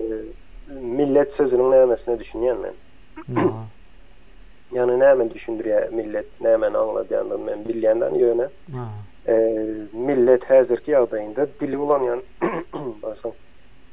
Millet sözüniň nämesine düşünýän men. Ýagny näme düşündirýär millet, nämäni aňladýandygyny men bilýän ýöne millet häzirki ýagdaýynda dili ulanýan, bagyşlaň,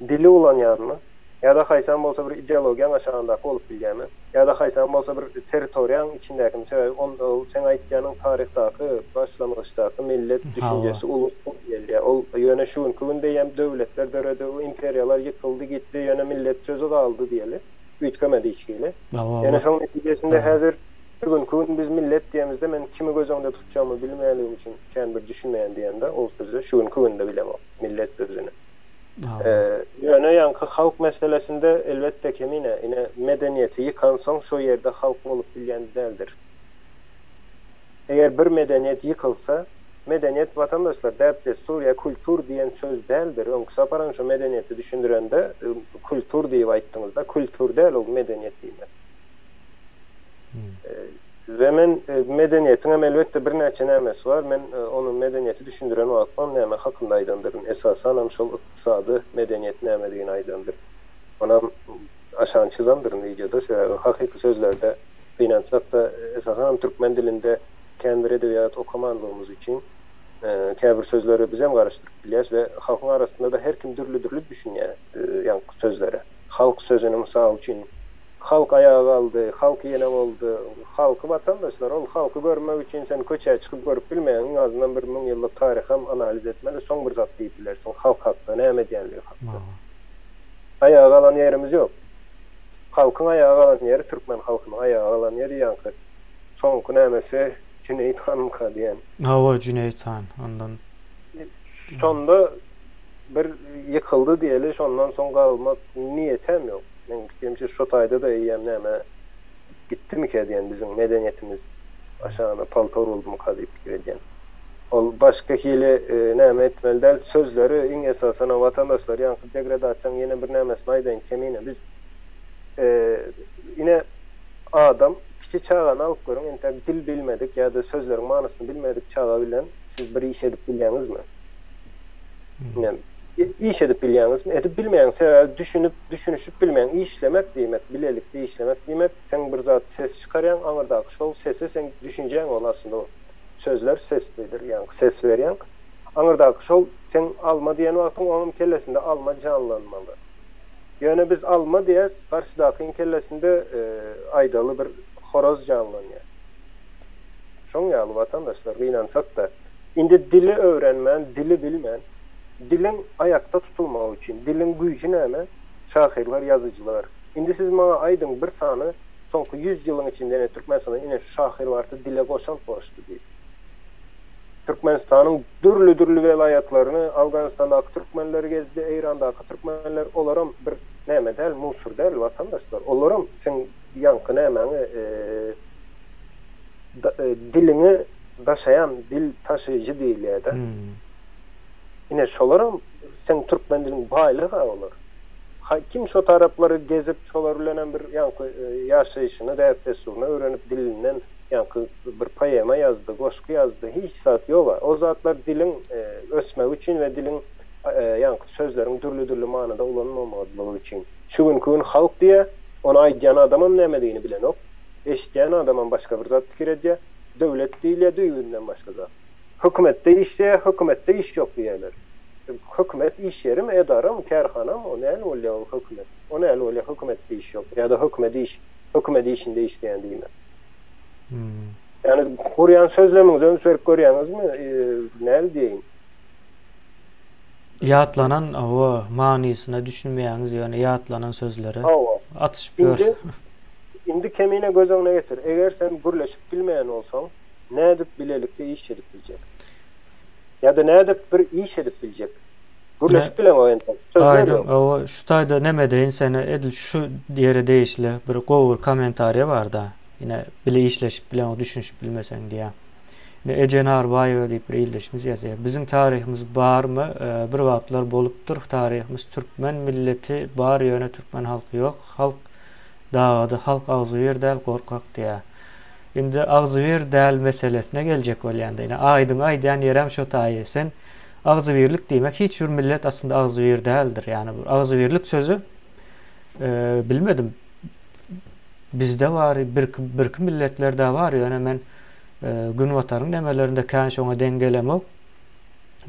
dili ulanýanmy? Ýa-da haýsam bolsa bir ideologiýaň aşagyndaky bolup bilýärmi? Ýa-da haýsam bolsa bir territoriýaň içindäkimi? Sebäbi on ol seň aýtýanyň taryhdaky, başlangyçdaky millet düşünjesi ulus bolup gelýär. Ol ýöne şu günki günde hem döwletler döredi, imperiýalar ýykyldy gitdi, ýöne millet sözi galdy diýeli. Üýtgemedi hiç hili. Ýöne şoň netijesinde häzir şu günki gün biz millet diýemizde men kimi göz öňünde tutjagymy bilmeýänligim üçin kän bir düşünmeýän diýende ol sözi şu günki günde bilemok millet sözüni. Ýöne ýaňky halk meselesinde elbetde Kemine, ine medeniýeti ýykansoň şo ýerde halk bolup bilýän däldir. Eger bir medeniýet ýykylsa, medeniýet watandaşlar däp-dessur ýa kultur diýen söz däldir. Öňki saparam şo medeniýeti düşündirende kultur diýip aýtdyňyzda, kultur däl ol medeniýet diýmek. We men medeniýetiň hem elbetde birnäçe nämesi bar. Men ony medeniýeti düşündiren wagtymam näme hakynda aýdandyryn. Esasanam şol ykdysady medeniýet nämedigini aýdandyryn. Onam aşan çyzandyryn wideoda. Sebäbi hakyky sözlerde gynansak-da esasanam türkmen dilinde kän bir edebiýat okamanlygymyz üçin käbir sözleri bizem garyşdyryp bilýäs we halkyň arasynda-da her kim dürli-dürli düşünýär ýaňky sözlere. Halk sözüni mysal üçin Halk aýaga galdy, halk ýene boldy. Halky watandaşlar, ol halky görmek üçin sen köçä çykyp görüp bilmeýäň, iň azyndan bir müňýyllyk taryham analiz etmeli, soň bir zat diýip bilersiň halk hakda, näme edýänligi hakda. Aýaga galan ýerimiz ýok. Halkyň aýaga galan ýeri türkmen halkynyň aýaga galan ýeri ýaňky soňky nämesi Jüneýit hanmyka diýen. Hawa Jüneýit han ondan. Şonda bir ýykyldy diýeli şondan soň galmak niýetem ýok. Meň pikirimçe şo taýda-da eýýäm näme gitdimikä diýen biziň medeniýetimiz aşagyna palta uruldymyka diýip pikir edýän. Ol başga hili näme etmeli däl sözleri iň esasanam watandaşlar ýaňky degradasiýaň ýene bir nämesini aýdaýyn kemine biz ine adam kiçi çagany alyp görüň entäk dil bilmedik ýa-da sözleriň manysyny bilmedik çaga bilen siz bir iş edip bilýäňizmi? Ine iş edip bilýäňizmi? Edip bilmeýäň sebäbi düşünip düşünişip bilmeýäň. Işlemek diýmek, bilelikde işlemek diýmek, sen bir zat ses çykarýaň, aňyrdaky şol sese seň düşünjäň ol aslynda o sözler seslidir, ýaňky ses berýäň. Aňyrdaky şol seň alma diýen wagtyň onuň kellesinde alma janlanmaly. Ýöne biz alma diýäs, garşydakyň kellesinde aýdaly bir horaz janlanýar. Şoň ýaly watandaşlar gynansak-da, indi dili öwrenmän, dili bilmän, Diliň aýakda tutulmagy üçin, diliň güýji näme? Şahyrlar, ýazyjylar. Indi siz maňa aýdyň bir sany soňky ýüz ýylyň içinde ine Türkmenistanda ine şu şahyr bardy dile goşant goşdy diýip. Türkmenistanyň dürli-dürli welaýatlaryny, Awganystandaky türkmenleri gezdi, Eýrandaky türkmenler, olaram bir näme däl, musur däl watandaşlar. Olaram seň ýaňky nämäňi, diliňi daşaýan dil taşyjy diýilýär-de. Ine şolaram seň türkmen diliň baýlygy-a olar. Kim şo taraplary gezip, şolar bilenem bir ýaňky ýaşaýşyny, däp-dessuryny öwrenip, dilinden ýaňky bir poema ýazdy, goşgy ýazdy, hiç zat ýog-a. O zatlar diliň ösmegi üçin we diliň ýaňky sözleriň dürli-dürli manyda ulanylmazlygy üçin. Şu günki gün halk diýýär, ony aýdýan adamam nämedigini bilenok, eşidýän adamam başga bir zat pikir edýär, döwlet diýilýär düýbünden başga zat. Hökümetde işleýär, hökümetde iş ýok diýýärler. Hökümet iş ýerimi, edaramy, kärhanamy, o näl bolýar ol hökümet? O näl bolýar hökümetde iş ýok ýa-da hökümet iş, hökümet işinde işleýän diýmek. Ýagny gurýan sözlemiňize üns berip görýäňizmi, näl diýeýin? Ýatlanan, hawa, manysyna düşünmeýäňiz, ýöne ýatlanan sözlere Hawa. atyşyp ýör. Indi, indi Kemine göz öňüne getir, eger sen gürleşip bilmeýän bolsaň, nädip bilelikde iş edip biljek? Ýa-da nädip bir iş edip biljek? Gürleşip bileňok entek, sözler Aýdyň, ýok. hawa, şu taýda neme edeýin seni, edil şu ýere degişli bir gowy bir kommentariýa bar-da, ine, bile işleşip bileňok, düşünişip bilmeseň diýýär. Ine, Eje Narbaýewa diýip bir ildeşimiz ýazýar. Biziň taryhymyz barmy? Bir wagtlar bolupdyr taryhymyz. Türkmen milleti bar ýöne türkmen halky ýok. Halk dagady, halk agzybir däl, gorkak diýýär. Indi agzybir däl meselesine geljek bolýanda, ine aýdyň aýdýan ýerem şo taýy. Sen agzybirlik diýmek hiç bir millet aslynda agzybir däldir. Ýagny bu agzybirlik sözi bilmedim. Bizde bar, birki birki milletlerde bar, ýöne men günbataryň nemelerinde kän şoňa deň gelemok.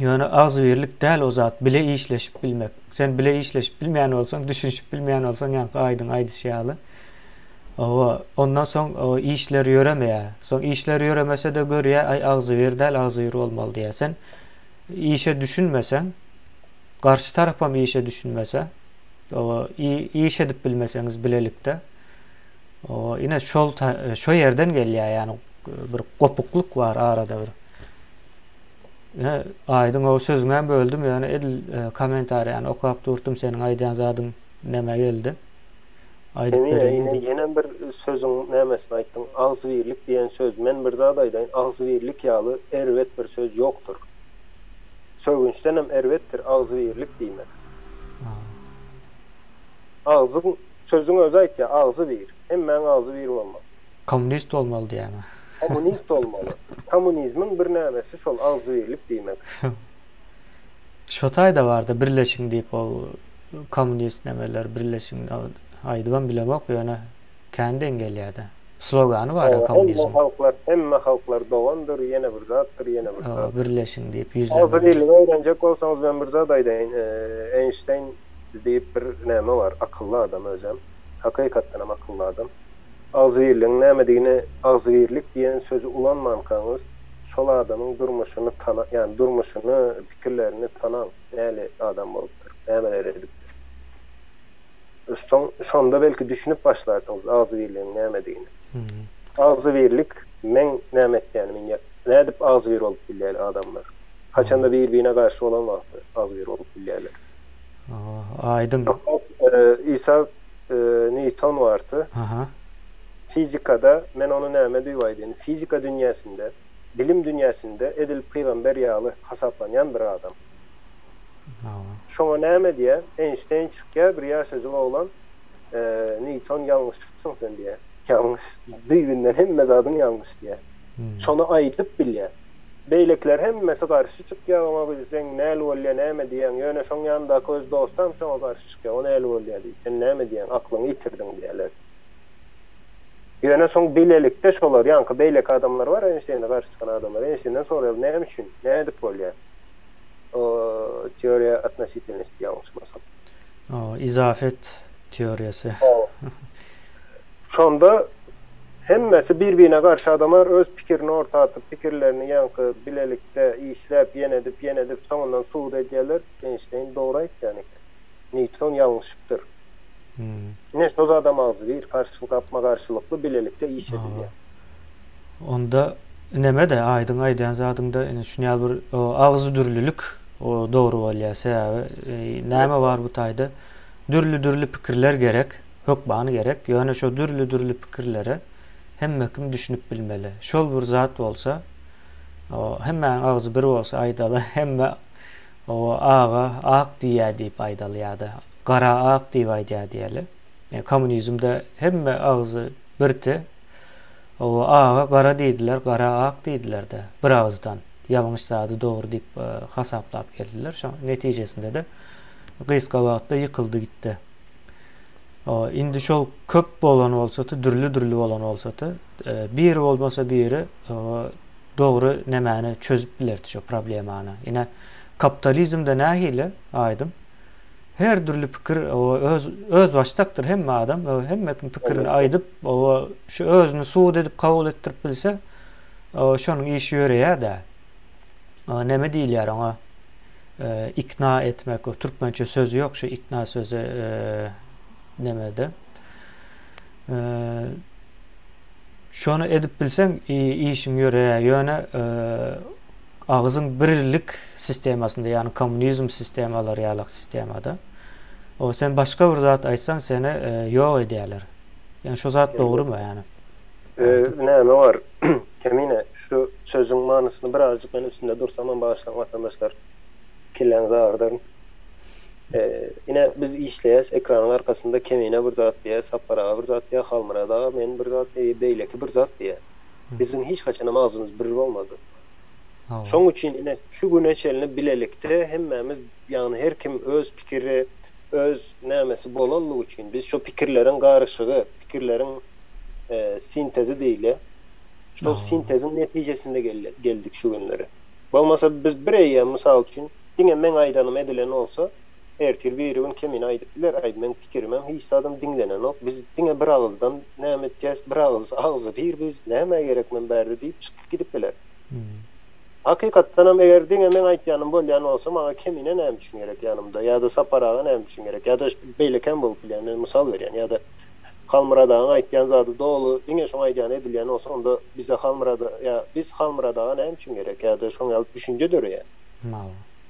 Ýöne agzybirlik däl o zat, bile işleşip bilmek. Sen bile işleşip bilmeýän bolsaň, düşünişip bilmeýän bolsaň, ýaňky aýdyň aýdyşy ýaly. Hawa, ondan soň işler ýöremeýär. Soň işler ýöremese-de görýär, aý agzybir däl, agzybir bolmaly diýýär. Sen işe düşünmeseň, garşy tarapam işe düşünmese, hawa, iş edip bilmeseňiz bilelikde, hawa, ine şol şo ýerden gelýär, ýagny bir gopuklyk bar arada bir. Ine, aýdyň o sözüňem böldüm, ýöne edil kommentariýany okap durdum, seniň aýdýan zadyň neme geldi. Aýdyp Kemine bereýin ine diýdim. ýenem bir sözüň nämesini aýtdyň, agzybirlik diýen söz, men bir zat aýdaýyn, agzybirlik ýaly erbet bir söz ýokdur. Sögünçdenem erbetdir agzybirlik diýmek. Agzyň, sözüň özi aýtýar, agzy bir, hemmäň agzy bir bolmaly. Kommunist bolmaly diýýäňä. Kommunist bolmaly. Kommunizmiň bir nämesi şol agzybirlik diýmek. Şo taýda bardy birleşiň diýip ol kommunist nemeler birleşiň aýdybam bilemok ýöne kän deň gelýärdi. Slogany bar Hemme kommunizmiň. halklar hemme halklar dogandyr ýene bir zatdyr ýene bir zatdyr. Birleşiň diýip ýüzlenmeler. Agzybirligi öwrenjek bolsaňyz men bir zat aýdaýyn Eýnşteýn diýip bir näme bar akylly adam özem hakykatdanam akylly adam. Agzybirligiň nämedigini agzybirlik diýen sözi ulanmankaňyz şol adamyň durmuşyny tana ýagny durmuşyny pikirlerini tanaň näli adam bolupdyr nämeler edipdir. Soň şonda belki düşünip başlarsyňyz agzybirligiň nämedigini. Agzybirlik meň näme etýänim indi nädip agzybir bolup bilýär adamlar. Haçanda bir birine garşy bolan wagty agzybir bolup bilýärler. Aýdyň. Isa Nýuton bardy. Fizikada men ony näme diýip aýdaýyn, fizika dünýäsinde, bilim dünýäsinde edil pygamber ýaly hasaplanýan bir adam. Şoňa näme diýýär, Eýnşteýn çykýar, bir ýaşajyk oglan, Nýuton ýalňyşypsyň sen diýýär. Ýalňyş, düýbünden hemme zadyň ýalňyş diýýär. Şony aýdyp bilýär. Beýlekiler hemmesi garşy çykýar oňa, sen näl bolýar, näme diýýäň, ýöne şoň ýanyndaky öz dostam şoňa garşy çykýar, o näl bolýar diýip, sen näme diýýäň, aklyňy ýitirdiň diýýärler. Ýöne soň bilelikde şolar, ýaňky beýleki adamlar bar, Eýnşteýne garşy çykan adamlar, Eýnşteýnden soraýarlar, näme üçin, nädip bolýar? O teoriýa otnositelnosti ýalňyşmasam. O izafet teoriýasy. Şonda hemmesi bir-birine garşy adamlar öz pikirini orta atyp, pikirlerini ýaňky bilelikde işläp, ýene edip, ýene edip, soňundan subut edýärler, Eýnşteýn dogry aýtýan eken. Nýuton ýalňyşypdyr. Ine şo zadam agzybir, garşy gapma-garşylykly bilelikde iş edilýär. Onda. neme-de aýdyň aýdýan zadyňda ine şuny ýaly bir agzy dürlülik dogry bolýar. Sebäbi näme bar bu taýda? Dürli-dürli pikirler gerek, hökmany gerek. Ýöne şo dürli-dürli pikirlere hemme kim düşünip bilmeli. Şol bir zat bolsa, hemmäniň agzy bir bolsa aýdaly, hemme aga ak diýýär diýip aýdaly ýa-da gara ak diýip aýdýar diýeli. Kommunizmde hemme agzy birdi. Hawa, aga gara diýdiler, gara ak diýdiler-de, bir agyzdan ýalňyş zady dogry diýip hasaplap geldiler. Şoň netijesinde-de gysga wagtda ýykyldy gitdi. Hawa, indi şol köp bolan bolsady, dürli-dürli bolan bolsady, biri bolmasa biri dogry nemäni çözüp bilerdi şo problemany. Ine, kapitalizmde nähili, Aýdyň? Her dürli pikir öz özbaşdakdyr hemme adam hemme kim pikirini aýdyp şu özüni sud edip kabul etdirip bilse şonuň işi ýöreýär-dä. Neme diýilýär oňa? Ikna etmek, türkmençe sözi ýok şu ikna sözi nemede. Şony edip bilseň işiň ýöreýär. Ýöne Agyzyň birlik sistemasynda, ýagny kommunizm sistemalary ýalak sistemada, o sen başga bir zat aýtsaň seni ýok edýärler. Ýagny şo zat dogrymy ýagny? Näme bar? Kemine, şu sözüň manysyny birazjyk men üstünde dursamam bagyşlaň watandaşlar. Kelläňizi agyrdaryn. Ine biz işleýäs, ekranyň arkasynda Kemine bir zat diýýär, Sapar aga bir zat diýýär, Halmyrat aga men bir zat diýýär, beýleki bir zat diýýär. Biziň hiç haçanam agzymyz bir bolmady. Şoň üçin ine şu güne çenli bilelikde hemmämiz ýagny her kim öz pikiri, öz nämesi bolanlygy üçin biz şo pikirleriň garyşygy, pikirleriň sintezi diýilýär. Şol sinteziň netijesinde geldik şu günlere. Bolmasa biz bir eýýäm mysal üçin diňe meň aýdanym edilen bolsa ertir birigün kemine aýdyp biler, aý meň pikirimem hiç zadam diňlenenok, biz diňe bir agyzdan näme etýäs, bir agyz agzy bir biz nämä gerek men bärde diýip çykyp gidip biler. Hakykatdanam eger diňe meň aýtýanym bolýan bolsa maňa Kemine näme üçin gerek ýanymda ýa-da Sapar aga näme üçin gerek ýa-da beýlekem bolup bilýän men mysal berýän ýa-da Halmyrat agaň aýtýan zady doly diňe şoň aýdýany edilýän bolsa onda bize Halmyrat ýa biz Halmyrat aga näme üçin gerek ýa-da şoň ýaly düşünje döreýär.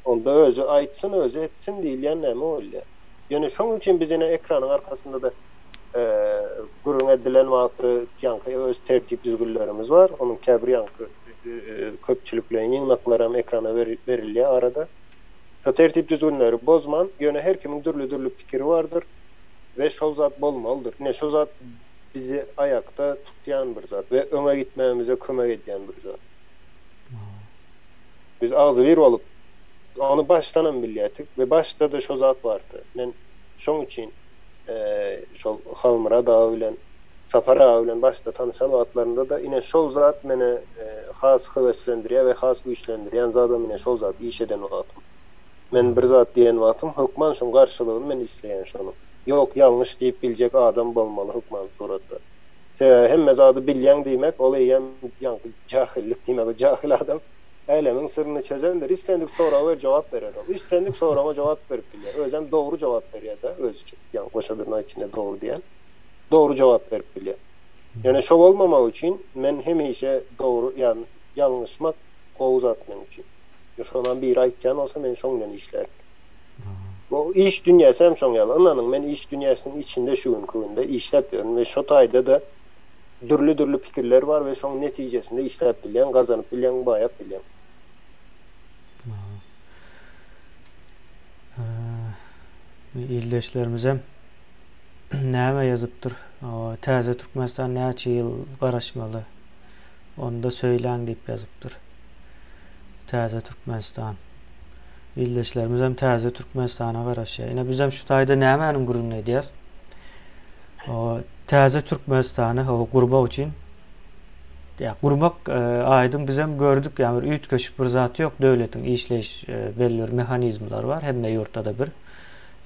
Onda özi aýtsyn özi etsin diýilýän näme bolýar. Ýöne şoň üçin biz ine ekranyň arkasynda-da gürrüň edilen wagty ýaňky öz tertip-düzgünlerimiz bar. Onuň käbir ýaňky köpçülikleýin ýygnaklaram ekrana berilýär arada. Şo tertip-düzgünleri bozman, ýöne her kimiň dürli-dürli pikiri bardyr we şol zat bolmalydyr. Ine şo zat bizi aýakda tutýan bir zat we öňe gitmämize kömek edýän bir zat. Biz agzybir bolup, ony başdanam bilýärdik we başda-da şo zat bardy. Men şoň üçin şol Halmyrat aga bilen, Sapar aga bilen başda tanyşan wagtlarymda-da ine şol zat meni has höweslendirýär we has güýçlendirýän zadam ine şol zat, iş eden wagtym. Men bir zat diýen wagtym hökman şoň garşylygyny men isleýän şonuň. Ýok, ýalňyş diýip biljek adam bolmaly hökman suratda. Sebäbi hemme zady bilýäň diýmek, ol eýýäm ýaňky jahyllyk diýmek. O jahil adam älemiň syryny çözendir. Islendik soraga ber jogap berer ol. Islendik soragyňa jogap berip bilýär. Özem dogry jogap berýär-de, özüçe. Ýaňky goşa dyrnak içinde dogry diýen. Dogry jogap berip bilýär. Ýöne şo bolmamagy üçin men hemişe dogry, ýagny ýalňyşmak gowy zat meň üçin. Şonam biri aýtýan bolsa men şoň bilen işlärin. Bu iş dünýäsi hem şoň ýaly. Ynanyň, men iş dünýäsiniň içinde şu günki günde işläp ýörün we şo taýda-da dürli-dürli pikirler bar we şoň netijesinde işläp bilýäň, gazanyp bilýäň, baýap bilýäň. Ildeşlerimizem näme ýazypdyr? Täze Türkmenistan näçe ýyl garaşmaly? Onda söýläň diýip ýazypdyr. Täze Türkmenistan. Ildeşlerimizem täze Türkmenistana garaşýar. Ine bizem şu taýda nämäniň gürrüňini edýäs? Täze Türkmenistany gurmak üçin ýa gurmak e, aýdyň bizem gördük ýa bir üýtgeşik bir zat ýok döwletiň işleýiş e, belli bir mehanizmleri bar hemme ýurtda-da bir.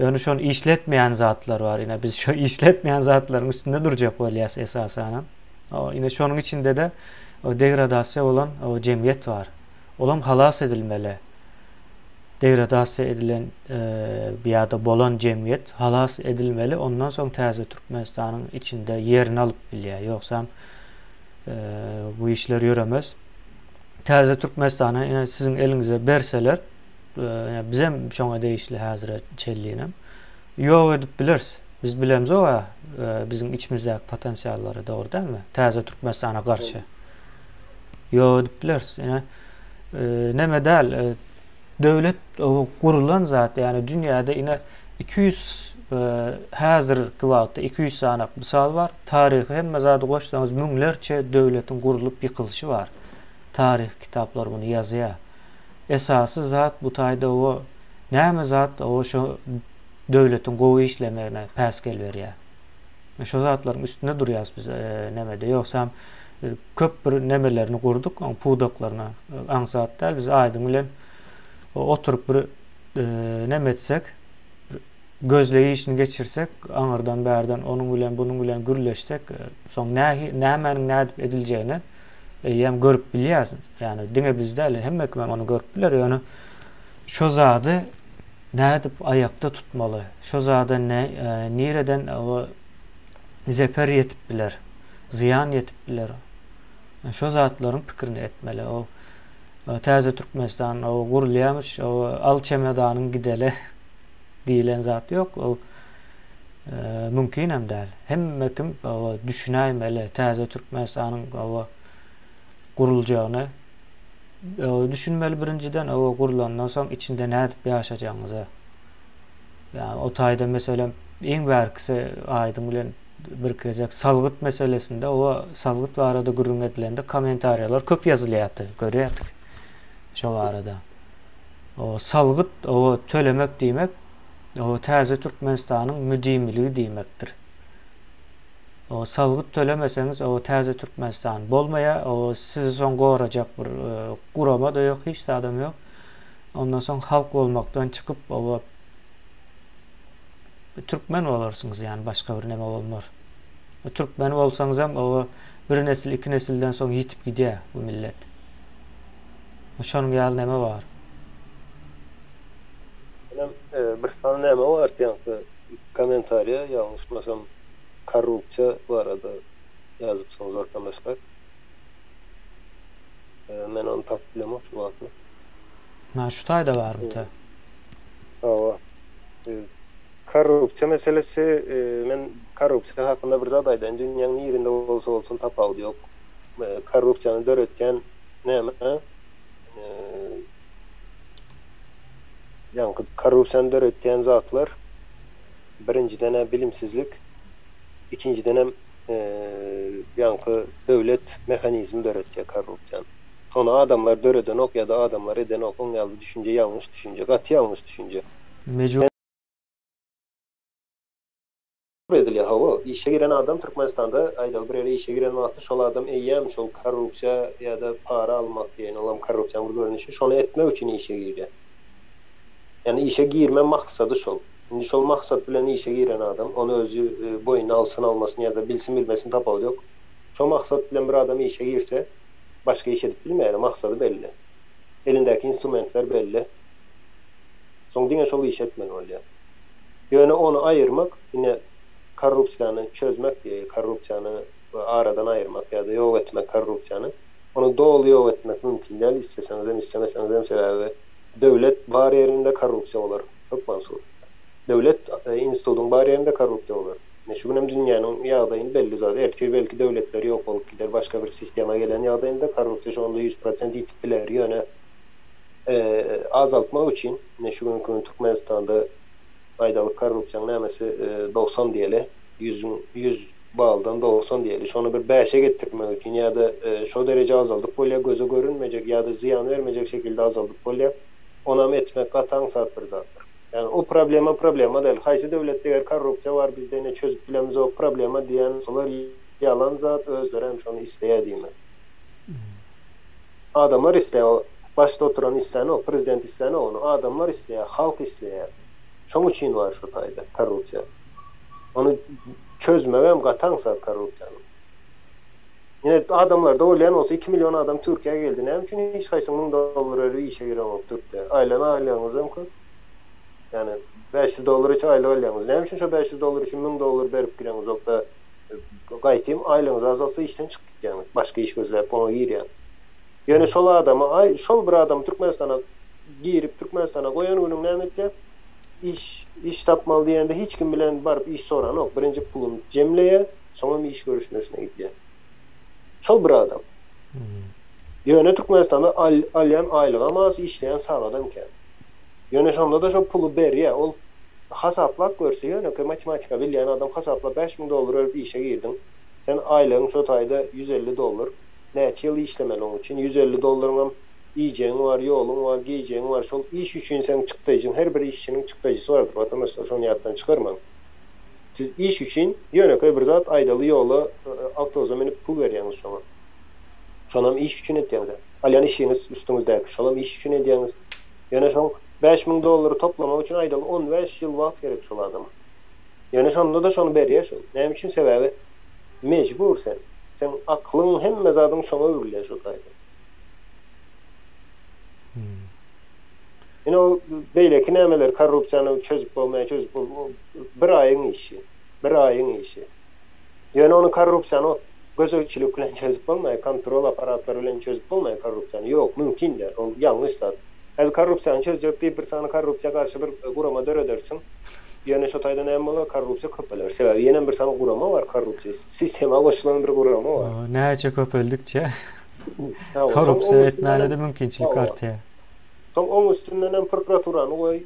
Ýöne şony işletmeýän zatlar bar. Ine biz şu işletmeýän zatlaryň üstünde durjak bolýas esasanam. Ine şonuň içinde-de degradasiýa bolan jemgyýet bar. Olam halas edilmeli. Degradasiýa edilen ýa-da bolan jemgyýet halas edilmeli, ondan soň täze Türkmenistanyň içinde ýerini alyp bilýär. Ýogsam bu işler ýöremez. Täze Türkmenistany ine siziň eliňize berseler, ine bizem şoňa degişli häzire çenlinem ýok edip bileris. Biz bilemzok-a biziň içimizdäki potensiallary, dogry dälmi? Täze Türkmenistana garşy ýok edip bileris. Ine neme däl, döwlet gurulan zat, ýagny dünýäde ine 200 häzirki wagtda 200 sany mysal bar. Taryhy hemme zady goşsaňyz müňlerçe döwletiň gurulyp ýykylyşy bar. Taryhy kitaplar muny ýazýar. Esasy zat bu taýda o näme zat o şo döwletiň gowy işlemegine päsgel berýär. Şo zatlaryň üstünde durýas biz nemede. Ýogsam köp bir nemelerini gurduk, oň pudaklaryny aňsat däl. Biz Aýdyň bilen oturyp bir neme etsek, gözleg işini geçirsek, aňyrdan bärden onuň bilen bunuň bilen gürleşsek, soň nämäniň nädip ediljegini eýýäm görüp bilýäs. Ýagny diňe biz däl, hemme kim hem ony görüp biler. Ýöne şo zady nädip aýakda tutmaly? Şo zada nireden zeper ýetip biler? Zyýan ýetip biler? Şo zatlaryň pikirini etmeli. O Täze Türkmenistan o gurulýarmyş, o al çemodanyň gideli diýlen zat ýok. O mümkin hem däl. Hemme kim düşünäýmeli Täze Türkmenistanyň guruljagyny. Düşünmeli birinjiden, o gurulandan soň içinde nädip ýaşajagyňyza. Ýa o taýda meselem iň bärkisi Aýdyň bilen bir gezek salgyt meselesinde o salgyt barada gürrüň edilende kommentariýalar köp ýazylýardy, görýärdik şo barada. O salgyt o tölemek diýmek o täze Türkmenistanyň müdimiligi diýmekdir. O salgyt tölemeseňiz o täze Türkmenistan bolmaýar, o sizi soň gorajak bir gurama-da ýok, hiç zadam ýok. Ondan soň halk bolmakdan çykyp o türkmen bolarsyňyz, ýani başga bir neme bolmar. Türkmen bolsaňyzam o bir nesil, iki nesilden soň ýitip gidýär bu millet. Şonuň ýaly neme bar. Menem bir sany neme bar ýaňky kommentariýa ýalňyşmasam korrupsiýa barada ýazypsyňyz watandaşlar. Men ony tapyp bilemok şu wagtlyk. Mana şu taýda barmy ta? Hawa. Korrupsiýa meselesi men korrupsiýa hakynda bir zat aýdaýyn dünýäň nirinde bolsa bolsun tapawudy ýok. Korrupsiýany döretýän näme? Ýaňky korrupsiýany döretýän zatlar birinjiden-ä bilimsizlik, ikinjidenem ýaňky döwlet mehanizmi döretýär korrupsiýany. Ony adamlar döredenok ýa-da adamlar edenok, oň ýaly düşünje ýalňyş düşünje, gaty ýalňyş düşünje. Mejbur edilýär, hawa, işe giren adam Türkmenistanda, aýdaly bir ýere işe giren wagty şol adam eýýäm şol korrupsiýa ýa-da para almak diýeýin, olam korrupsiýanyň bir görnüşi, şony etmek üçin işe girýär. Ýagny işe girme maksady şol. Indi şol maksat bilen işe giren adam, ony özi boýnuna alsyn almasyn ýa-da bilsin bilmesin tapawudy ýok. Şo maksat bilen bir adam işe girse, başga iş edip bilmeýär, maksady belli. Elindäki instrumentler belli. Soň diňe şol işi etmeli bolýar. Ýöne ony aýyrmak, ine, korrupsiýany çözmek diýeýin, korrupsiýany aradan aýyrmak ýa-da ýok etmek korrupsiýany, ony doly ýok etmek mümkin däl, isleseňizem, islemeseňizem, sebäbi döwlet bar ýerinde korrupsiýa bolar, hökman suratda. Döwlet institutyň bar ýerinde korrupsiýa bolar. Ine, şu günem dünýäniň ýagdaýyny belli zat, ertir belki döwletler ýok bolup gider, başga bir sistema gelen ýagdaýynda korrupsiýa şonda 100% ýitip biler, ýöne azaltmak üçin, ine şu günki gün Türkmenistanda aýdalyk korrupsiýaň nämesi 90 diýeli, ýüzüň ýüz baldan 90 diýeli, şony bir bäşe getirmek üçin ýa-da şo dereje azaldyp bolýar, göze görünmejek ýa-da zyýan bermejek şekilde azaldyp bolýar. Onam etmek gaty aňsat bir zatdyr. Ýagny o problema problema däl. Haýsy döwletde eger korrupsiýa bar bizde ine çözüp bilemizok problema diýen bolsalar ýalan zat, özleri hem şony isleýär diýmek. Adamlar isleýär o başda oturan islänok, prezident islänok ony, adamlar isleýär, halk isleýär. Şoň üçin bar şo taýda korrupsiýa. Ony çözmegem gaty aňsat korrupsiýany. Ine adamlarda bolýan bolsa iki million adam Türkiýä geldi. Näme üçin hiç haýsy 1000 dollar berip işe girenok Türkde? Aýlan aýlygyňyzam köp. Ýani 500 dollar üçin aýlyk alýaňyz. Näme üçin şo 500 dollar üçin 1000 dollar berip gireňizokda gaýtym aýlygyňyz azalsa işden çykyp gitýäňiz. Başga iş gözläp oňa girýäňiz. Ýöne şol adamy aý şol bir adamy Türkmenistana girip Türkmenistana goýan günüň näme etýär? Iş iş tapmaly diýende hiç kim bilen baryp iş soranok. Birinji puluny jemleýär, soňam iş görüşmesine gidýär. Şol bir adam. Ýöne Türkmenistanda al alýan aýlygam az, işleýän sagadam kän. Ýöne şonda-da şo puly berýär. Ol hasaplap görse ýönekeý matematika bilýän adam hasaplap 5000 dollar berip işe girdiň. Sen aýlygyň şo taýda 150 dollar. Näçe ýyl işlemeli oň üçin? 150 dollaryňam iýjegiň bar, ýoluň bar, geýjegiň bar. Şol iş üçin seň çykdaýjyň, her bir işçiniň çykdaýjysy bardyr, watandaşlar, şony ýatdan çykarmaň. Siz iş üçin ýönekeý bir zat aýdaly ýola awtobusa münüp pul berýäňiz şoňa. Şonam iş üçin etýäňiz. Alýan işiňiz üstüňizdäki, şolam iş üçin edýäňiz. Ýöne şoň 5000 dollary toplamak üçin aýdaly 15 ýyl wagt gerek şol adama. Ýöne şonda-da şony berýär şol. Näme üçin? Sebäbi mejbur sen. Seň aklyň hemme zadyň şoňa öwrülýär şol taýda. Ine o beýleki nämeler korrupsiýany çözüp bolmaýar, çözüp bol bir aýyň işi. Bir aýyň işi. Ýöne ony korrupsiýany gözegçilik bilen çözüp bolmaýar, kontrol apparatlary bilen çözüp bolmaýar korrupsiýany. Ýok, mümkin däl. Ol ýalňyş zat. Häzir korrupsiýany çözjek diýip bir sany korrupsiýa garşy bir gurama döredersiň. Ýöne şo taýda näme bolar? Korrupsiýa köpeler. Sebäbi ýenem bir sany gurama bar korrupsiýa. Sistema goşulan bir gurama bar. Näçe köpeldikçe korrupsiýa etmäne-de mümkinçilik artýar. Soň oň üstündenem prokuraturany goý,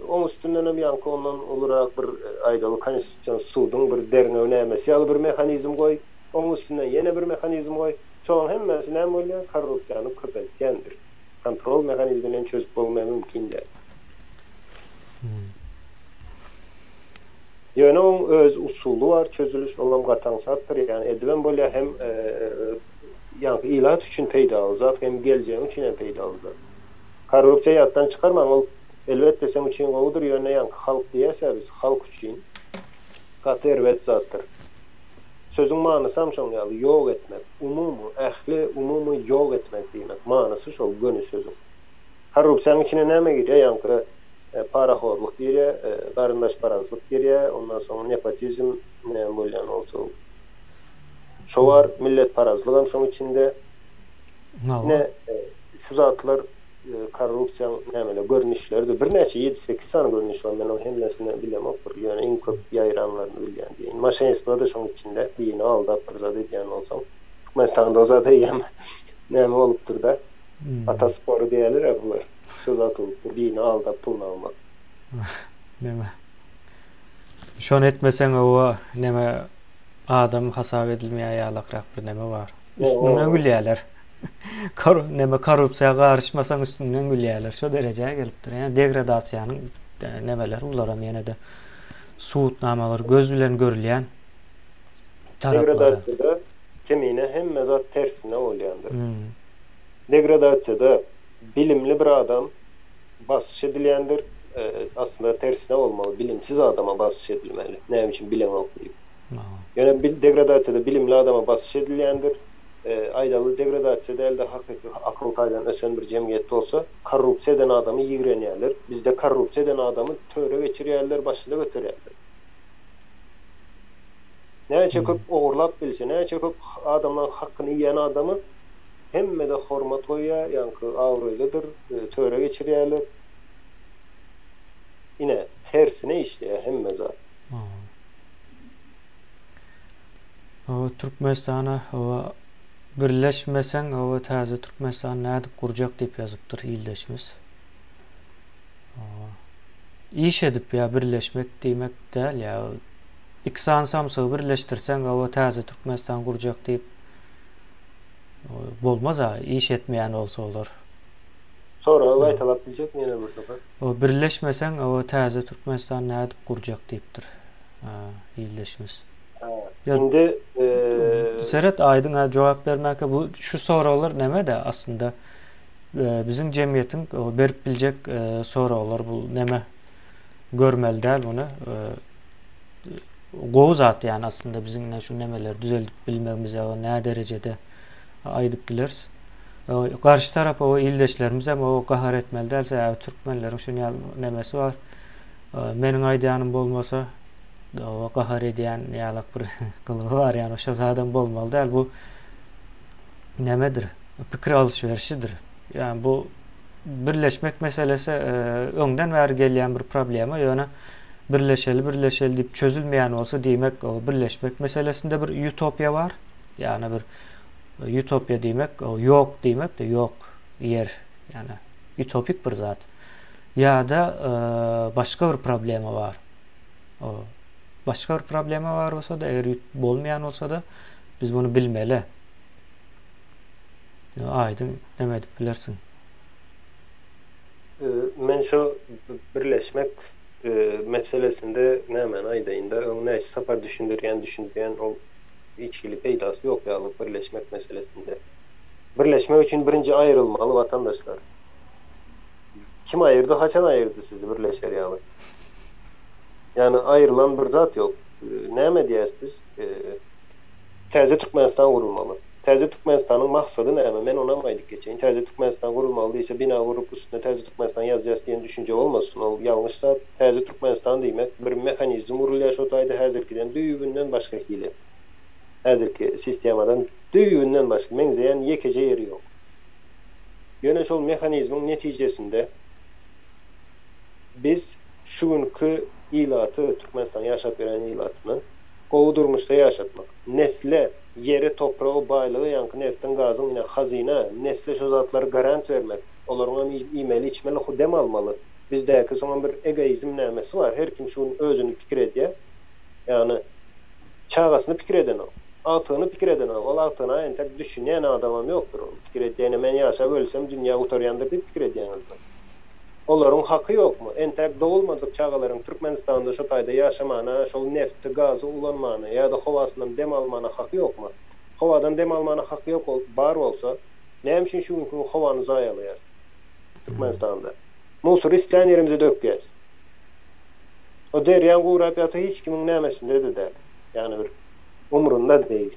oň üstündenem ýaňky ondan ulurak bir aýdaly konstitusion suduň bir derňew nämesi ýaly bir mehanizm goý, oň üstünden ýene bir mehanizm goý. Şolaryň hemmesi näme bolýar? Korrupsiýany köpeltýändir. Kontrol mehanizmi bilen çözüp bolmaýar mümkin däl. Ýöne oň öz usuly bar çözüliş, olam gaty aňsatdyr. Ýagny edibem bolýar hem ýaňky ilat üçin peýdaly zat hem geljegiň üçin hem peýdaly zat. Korrupsiýa ýatdan çykarmaň ol elbetde seň üçin gowudyr ýöne ýaňky halk diýýäs-ä biz halk üçin gaty erbet zatdyr. Sözüň manysam şoň ýaly ýok etmek, umumy, ähli umumy ýok etmek diýmek manysy şol göni sözüň. Korrupsiýanyň içine näme girýär ýaňky parahorluk girýär, garyndaşparazlyk girýär, ondan soň nepotizm näme bolýan bolsa şo bar, milletparazlygam şoň içinde. Ine şu zatlar korrupsiýaň nämeler görnüşleridir. Birnäçe ýedi-sekiz sany görnüşi bar, men oň hemmesini bilemok bir, ýöne iň köp ýaýranlaryny bilýän diýeýin. Moşenstwo-da şoň içinde, birini aldap bir zat edýän bolsaň. Türkmenistanda o zat eýýäm näme bolupdyr-da. Ata spory diýerler-ä bular. Şo zat bolupdyr, birini aldap puluny almak. Neme. Şony etmeseň owa neme adam hasap edilmeýär ýalakrak bir neme bar. Üstüňden gülýärler. Kor neme korrupsiýa garyşmasaň üstüňden gülýärler. Şo derejä gelipdir. Ýani degradasiýanyň nemeler bularam ýene-de subutnamalar göz bilen görülýän taraplary. Degradasiýada kemine hemme zat tersine bolýandyr. Degradasiýada bilimli bir adam basyş edilýändir. Aslynda tersine bolmaly, bilimsiz adama basyş edilmeli. Näme üçin bileňok diýip. Ýöne degradasiýada bilimli adama basyş edilýändir. Aýdaly degradasiýa däl-de hakyky akyl taýdan ösen bir jemgyýet bolsa, korrupsiýa eden adamy ýigrenýärler. Bizde korrupsiýa eden adamy töre geçirýärler, başynda göterýärler. Näçe köp ogurlap bilse, näçe köp adamlaryň hakyny iýen adamy hemmede hormat goýýar, ýaňky abraýlydyr, töre geçirýärler. Ine, tersine işleýär hemme zat. Hawa Türkmenistana hawa birleşmeseň hawa täze Türkmenistan nädip gurjak diýip ýazypdyr ildeşimiz. Hawa. Iş edip ýa birleşmek diýmek däl ýa. Iki sany samsygy birleşdirseň hawa täze Türkmenistan gurjak diýip bolmaz a iş etmeýän bolsa olar. Soragy gaýtalap biljekmi ýene bir sapar? Birleşmeseň hawa täze Türkmenistan nädip gurjak diýipdir ildeşimiz. Indi Seret aýdyň ha jogap bermäkä bu şu soraglar nämede aslynda biziň jemgyýetiň berip biljek soraglar bu neme görmeli däl muny gowy zat ýani aslynda biziň ine şu nemeleri düzeldip bilmegimize o nä derejede aýdyp bileris. Garşy tarap o ildeşlerimiz hem o gahar etmeli däl sebäbi türkmenleriň şuny ýaly nemesi bar. Meniň aýdýanym bolmasa o gahar edýän ýalak bir gylygy bar ýani şo zadam bolmaly däl bu nemedir. pikir alyş-berişidir. Ýagny bu birleşmek meselesi öňden bäri gelýän bir problema, ýöne birleşeli birleşeli diýip çözülmeýän bolsa, diýmek birleşmek meselesinde bir utopiýa bar. Ýagny bir utopiýa diýmek ýok diýmek-de, ýok ýer, ýagny utopik bir zat. Ýa-da başga bir problema bar. Başga bir problema bar bolsa-da, eger bolmaýan bolsa-da, biz muny bilmeli. Aýdyň näme edip bilersiň? Men şu birleşmek meselesinde nämäni aýdaýyn-da, öň näçe sapar düşündirýän, düşündirýän, ol hiç hili peýdasy ýok ýaly birleşmek meselesinde. Birleşmek üçin birinji aýrylmaly watandaşlar. Kim aýyrdy, haçan aýyrdy sizi birleşer ýaly? Ýagny aýrylan bir zat ýok. Näme edýäs biz? Täze Türkmenistan gurulmaly. Täze Türkmenistanyň maksady näme? Men onam aýdyp geçeýin. Täze Türkmenistan gurulmaly diýse, bina gurup üstüne Täze Türkmenistan ýazýas diýen düşünje bolmasyn. Ol ýalňyş zat. Täze Türkmenistan diýmek, bir mehanizm gurulýar şo taýda häzirkiden düýbünden başga hili. Häzirki sistemadan düýbünden başga, meňzeýän ýekeje ýeri ýok. Ýöne şol mehanizmiň netijesinde biz şu günki ilaty, Türkmenistanyň ýaşap ýören ilatyny gowy durmuşda ýaşatmak, nesle ýeri, topragy, baýlygy, ýaňky neftiň, gazyň ine hazyna, nesle şo zatlary garant bermek, olaryňam iýmeli, içmeli, dem almaly. Bizdäki soňam bir egoizm nämesi bar, her kim şu gün özüni pikir edýär, ýagny çagasyny pikir edenok, agtygyny pikir edenok, ol agtygyna entek düşünýän adamam ýokdur, ol pikir edýär, ine men ýaşap ölsem dünýä gutarýandyr diýip pikir edýäňizdir. Olaryň haky ýokmy? Entäk dogulmadyk çagalaryň Türkmenistanda şo taýda ýaşamana, şol nefti, gazy ulanmana ýa-da howasyndan dem almana haky ýokmy? Howadan dem almana haky ýok bar bolsa, näme üçin şu günki gün howany zaýalaýas Türkmenistanda? Musury islän ýerimize dökýäs. O derýaň gurap ýatsa hiç kimiň nämesinde-de däl. Ýagny bir umrunda däl.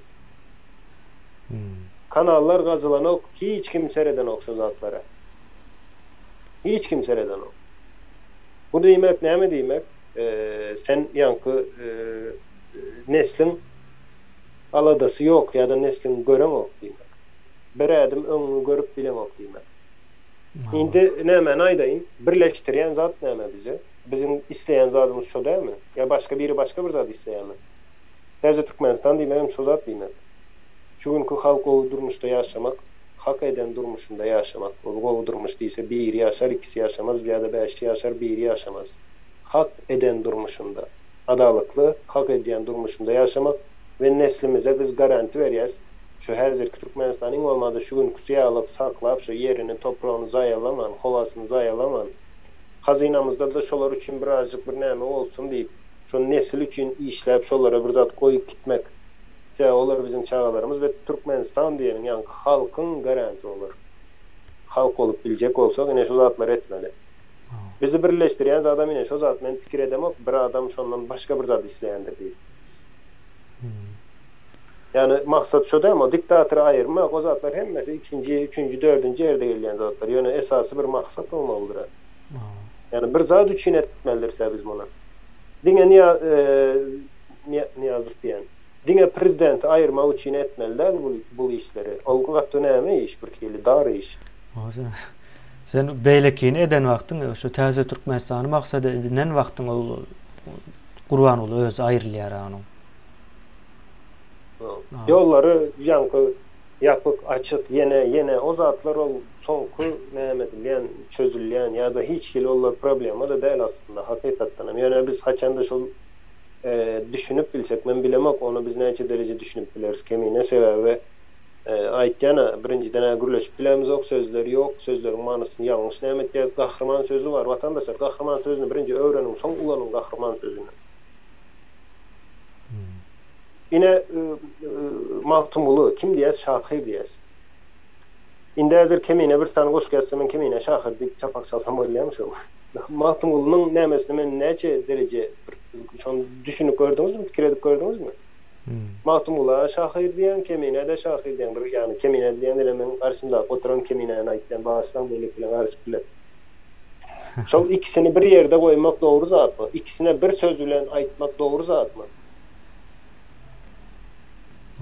Kanallar gazylanok, hiç kim seredenok şo zatlara. Hiç kim seredenok. Bu diýmek näme diýmek? Sen ýaňky nesliň aladasy ýok ýa-da nesliňi göreňok diýmek. Bir ädim öňüňi görüp bileňok diýmek. Indi nämäni aýdaýyn? Birleşdirýän zat näme bizi? Biziň isleýän zadymyz şo dälmi? Ýa başga biri başga bir zat isleýärmi? Täze Türkmenistan diýmegem şo zat diýmek. Şu günki halk gowy durmuşda ýaşamak. Hak eden durmuşynda ýaşamak. Ol gowy durmuş diýse biri ýaşar, ikisi ýaşamaz ýa-da bäşi ýaşar, biri ýaşamaz. Hak eden durmuşynda, adalatly, hak edýän durmuşynda ýaşamak we neslimize biz garanti berýäs, şu häzirki Türkmenistan iň bolmanda şu günküsi ýaly saklap şu ýerini, topragyny zaýalaman, howasyny zaýalaman, hazynamyzda-da şolar üçin birazjyk bir näme bolsun diýip, şo nesil üçin işläp şolara bir zat goýup gitmek. Sebäbi olar biziň çagalarymyz we Türkmenistan diýeniň ýaňky halkyň garanti olar. Halk bolup biljek bolsak ine şu zatlary etmeli. Bizi birleşdirýän zadam ine şo zat men pikir edemok bir adam şondan başga bir zat isleýändir diýip. Ýagny maksat şo dälmi o diktatory aýyrmak o zatlar hemmesi ikinji, üçünji, dördünji ýerde gelýän zatlar ýöne esasy bir maksat bolmalydyr. Ýagny bir zat üçin etmelidiris biz muny. Diňe Nyýazow diýen. Diňe prezidenti aýyrmak üçin etmeli däl bul işleri. Ol gaty näme iş bir hili dar iş. Sen beýlekini eden wagtyň şu täze Türkmenistany maksat edinen wagtyň ol Gurbanguly özi aýrylýar onuň. Ýollary ýaňky ýapyk açyk ýene ýene o zatlar ol soňky näme edilýän çözülýän ýa-da hiç hili olar problema-da däl aslynda hakykatdanam ýöne biz haçanda şol düşünip bilsek, men bilemok ony biz näçe dereje düşünip bileris Kemine, sebäbi aýtýan-a, birinjiden-ä gürleşip bilemizok, sözler ýok, sözleriň manysyny ýalňyş näme etýäs, gahryman sözi bar, watandaşlar, gahryman sözüni birinji öwreniň, soň ulanyň gahryman sözüni. Ine, Magtymguly, kim diýýäs, şahyr diýýäs. Indi häzir Kemine bir sany goşgy ýazsa men Kemine şahyr diýip çapak çalsam bolýarmy şo? Magtymgulynyň nämesine men näçe dereje bir şony düşünip gördüňizmi, pikir edip gördüňizmi? Magtymgula şahyr diýýän, Keminä-de şahyr diýýän, bir ýagny Kemine diýýän ine meň garşymdaky oturan Keminäni aýtýan, bagyşlaň beýleki bilen garyşyp biler. Şol ikisini bir ýerde goýmak dogry zatmy? Ikisine bir söz bilen aýtmak dogry zatmy?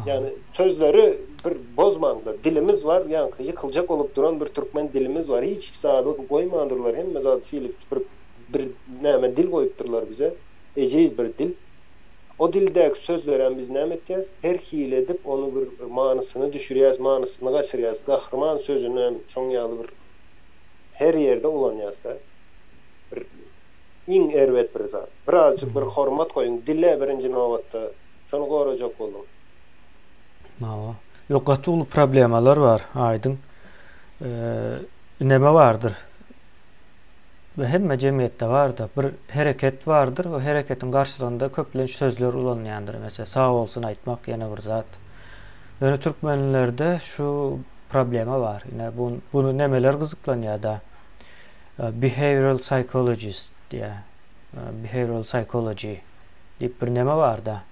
Ýagny sözleri. bir bozmaňda dilimiz bar, ýaňky ýykyljak bolup duran bir türkmen dilimiz bar. Hiç zady goýmandyrlar, hemme zady silip süpürip bir näme dil goýupdyrlar bize. Ejiz bir dil. O dildäki sözlerem biz näme etýäs? Her hili edip ony bir manysyny düşürýäs, manysyny gaçyrýas. Gahryman sözüni hem şoň ýaly bir her ýerde ulanýas-da. Bir iň erbet bir zat. Birazjyk bir hormat goýuň dile birinji nobatda. Şony gorajak boluň. Hawa. Ýok gaty uly problemalar bar Aýdyň. Neme bardyr? Bu hemme jemgyýetde bardyr. Bir hereket bardyr. O hereketiň garşylygynda köplenç sözler ulanylýandyr. Meselem, sag bolsun aýtmak ýene bir zat. Ýöne türkmenlerde şu problema bar. Ine bu bunu nemeler gyzyklanýar-da. Behavioral psychologist diýýär. Behavioral psychology diýip bir neme bar-da.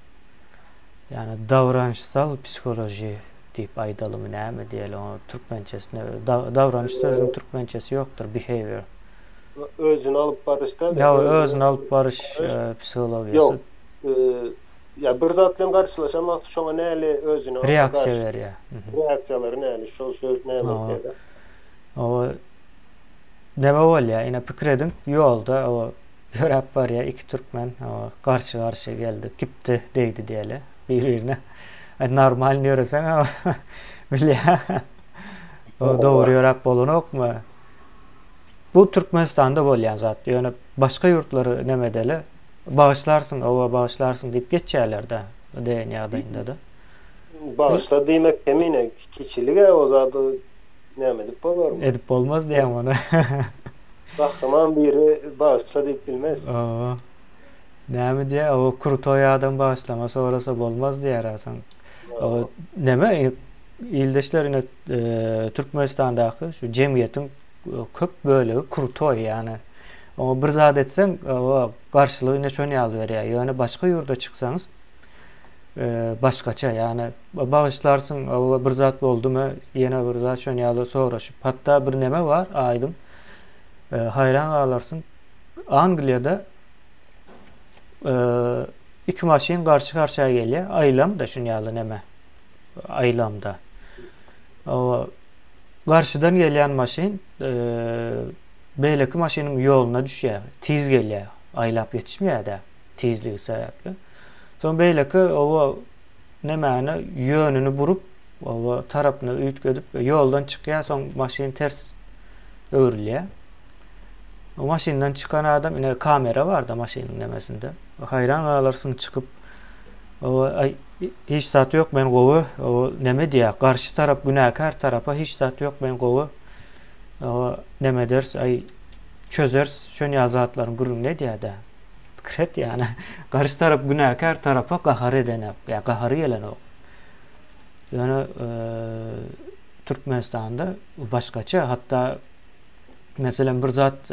Ýagny davranyşsal psiholoji diýip aýdalymy näme diýeli oňa türkmençesine davranyş sözüniň türkmençesi ýokdur behavior. Özüni alyp baryş däl. Ýa özüni alyp baryş psihologiýasy. Ýok. Ýa bir zat bilen garşylaşan wagty şoňa näli özüni reaksiýa berýär. Reaksiýalary näli şol söz näme diýýär. Owa neme bolýar ine pikir ediň ýolda owa Ýöräp barýar iki türkmen garşy-garşy geldi, gipdi, degdi diýeli bir-birine. Aý normalny ýöreseň bilýä. O dogry ýöräp bolanokmy? Bu Türkmenistanda bolýan zat. Ýöne başga ýurtlary neme edeli? Bagyşlarsyň, owa bagyşlarsyň diýip geçýärler-de, degen ýagdaýynda-da. Bagyşla diýmek kemine kiçilig-ä o zady näme edip bolarmy? Edip bolmaz diýýän ony. Gahryman biri bagyşla diýip bilmez. Hawa. Näme diýýär, o krutoý adam bagyşlama sorasa bolmaz diýýär asaň. O neme ildeşler ine Türkmenistandaky şu jemgyýetiň köp bölegi krutoý ýagny oňa bir zat etseň o garşylygy ine şon ýaly berýär. Ýöne başga ýurda çyksaňyz başgaça ýagny bagyşlarsyň o bir zat boldumy ýene bir zat şon ýaly soraşyp hatda bir neme bar aýdyň haýran galarsyň Angliýada iki maşyn garşy garşa gelýär aýlamda şun ýaly neme aýlamda o garşydan gelýän maşyn beýleki maşynyň ýoluna düşýär tiz gelýär aýlap ýetişmeýär-de tizligi sebäpli. Soň beýleki oba nemäni ýönüni burup, oba tarapyny üýtgedip ýoldan çykýar, soň maşyn ters öwrülýär. O maşyndan çykan adam ine kamera barda maşynyň nemesinde. Haýran galarsyň çykyp oba aý hiç zat ýok men gowy o neme diýýär garşy tarap günäkär tarapa hiç zat ýok men gowy o neme ederis aý çözeris şon ýaly zatlaryň gürrüňini edýär-de. Pikir et ýagny garşy tarap günäkär tarapa gahar edenok, ýa gahary gelenok. Ýöne Türkmenistanda başgaça hatda meselem bir zat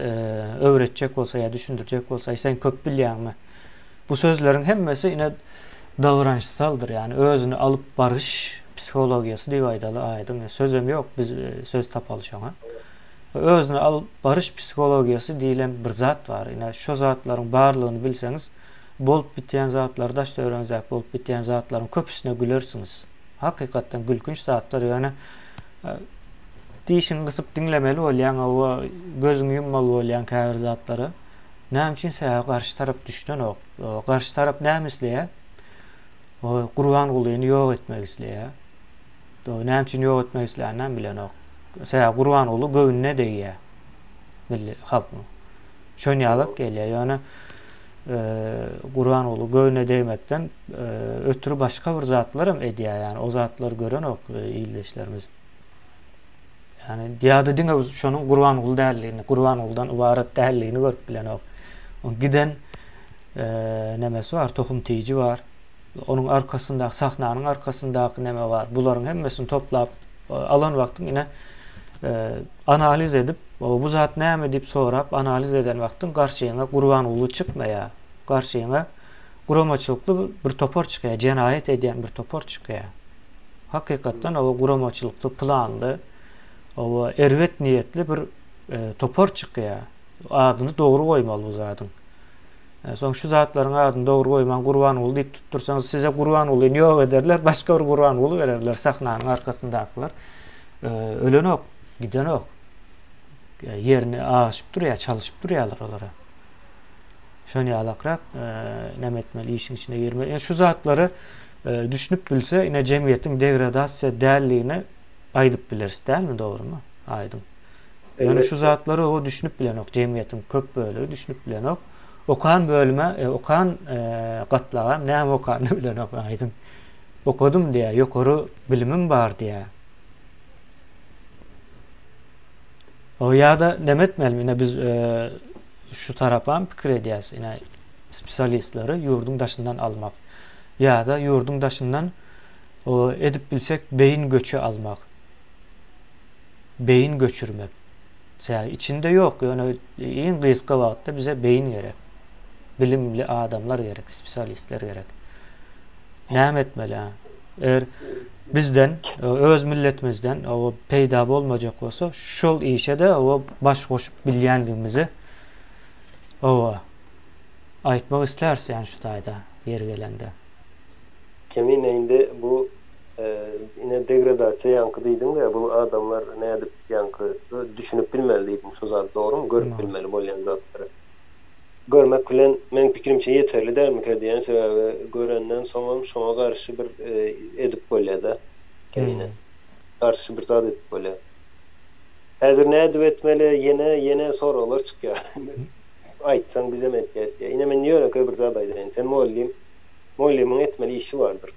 öwretjek bolsa ýa düşündirjek bolsa, aý sen köp bilýäňmi? Bu sözleriň hemmesi ine davranyşsaldyr, ýagny özüni alyp baryş psihologiýasy diýip aýdaly aýdyň. Sözem ýok, biz söz tapaly şoňa. Özüni alyp baryş psihologiýasy diýlen bir zat bar. Ine, şo zatlaryň barlygyny bilseňiz, bolup bitýän zatlary, daş-töweregiňizdäki bolup bitýän zatlaryň köpüsine gülersiňiz. Hakykatdan gülkünç zatlar, ýöne dişiňi gysyp diňlemeli bolýaň, hawa, gözüňi ýummaly bolýaň käbir zatlara. Näme üçin? Sebäbi garşy tarap düşünenok. Garşy tarap näme isleýär? Gurbangulyny ýok etmek isleýär. Näme üçin ýok etmek isläninem bilenok. Sebäbi Gurbanguly göwnüne degýär milli halkyň. Şon ýalak gelýär. Ýöne Gurbanguly göwnüne degmekden ötri başga bir zatlar hem edýär. Ýani o zatlary görenok ildeşlerimiz. Ýani ýa-da diňe şonuň Gurbanguly däldigini, Gurbangulydan ybarat däldigini görüp bilenok. Oň giden nemesi bar, tohum tiji bar. Onuň arkasyndaky, sahnanyň arkasyndaky neme bar? Bularyň hemmesini toplap alan wagtyň ine analiz edip, bu zat näme diýip sorap analiz eden wagtyň garşyňa Gurbanguly çykmaýar. Garşyňa guramaçylykly bir topar çykýar, jenaýat edýän bir topar çykýar. Hakykatdan o guramaçylykly, planly, o erbet niýetli bir topar çykýar. Adyny dogry goýmaly bu zadyň. Soň şu zatlaryň adyny dogry goýman Gurbanguly diýip tutdursaňyz size Gurbangulyny ýok ederler, başga bir Gurbanguly bererler sahnanyň arkasyndakylar. Ölenok, gidenok. Ýerini agyşyp durýar, çalyşyp durýarlar olara. Şony ýalakrak näme etmeli, işiň içine girmeli. Ýa şu zatlary düşünip bilse, ine jemgyýetiň degradasiýa däldigini aýdyp bileris, dälmi, dogrymy? Aýdyň. Ýöne şu zatlary o düşünip bilenok, jemgyýetiň köp bölegi düşünip bilenok. Okan bölüme, e, okan e, gatlagam näme okanyny bilenok, aýdyň. Okadym diýýär, ýokary bilimim bar diýýär. O ýa-da näme etmeli? Ine biz e, şu tarapam pikir edýäs. Ine spesialistleri ýurduň daşyndan almak. Ýa-da ýurduň daşyndan o, edip bilsek beýin göçi almak. Beýin göçürmek. Sebäbi içinde ýok, ýöne iň gysga wagtda bize beýin gerek. Bilimli adamlar gerek, spesialistler gerek. Näme etmeli? Eger bizden, öz milletimizden o peýda bolmajak bolsa, şol işe-de o baş goşup bilýändigimizi owa aýtmak isläris ýani şu taýda ýeri gelende. Kemine indi bu ine degradasiýa ýaňky diýdiň-de, bu adamlar nädip ýaňky düşünip bilmeli diýdiň şo zady dogrymy görüp bilmeli bolýan zatlary. Görmek bilen meň pikirimçe ýeterli dälmikä diýýän sebäbi görenden soňam şoňa garşy bir edip bolýada Kemine. Garşy bir zat edip bolýar. Häzir nädip etmeli ýene ýene soraglar çykýar. Aýtsaň bizem etýäs diýýär. Ine men ýönekeý bir zat aýdaýyn. Sen mugallym mugallymyň etmeli işi bardyr.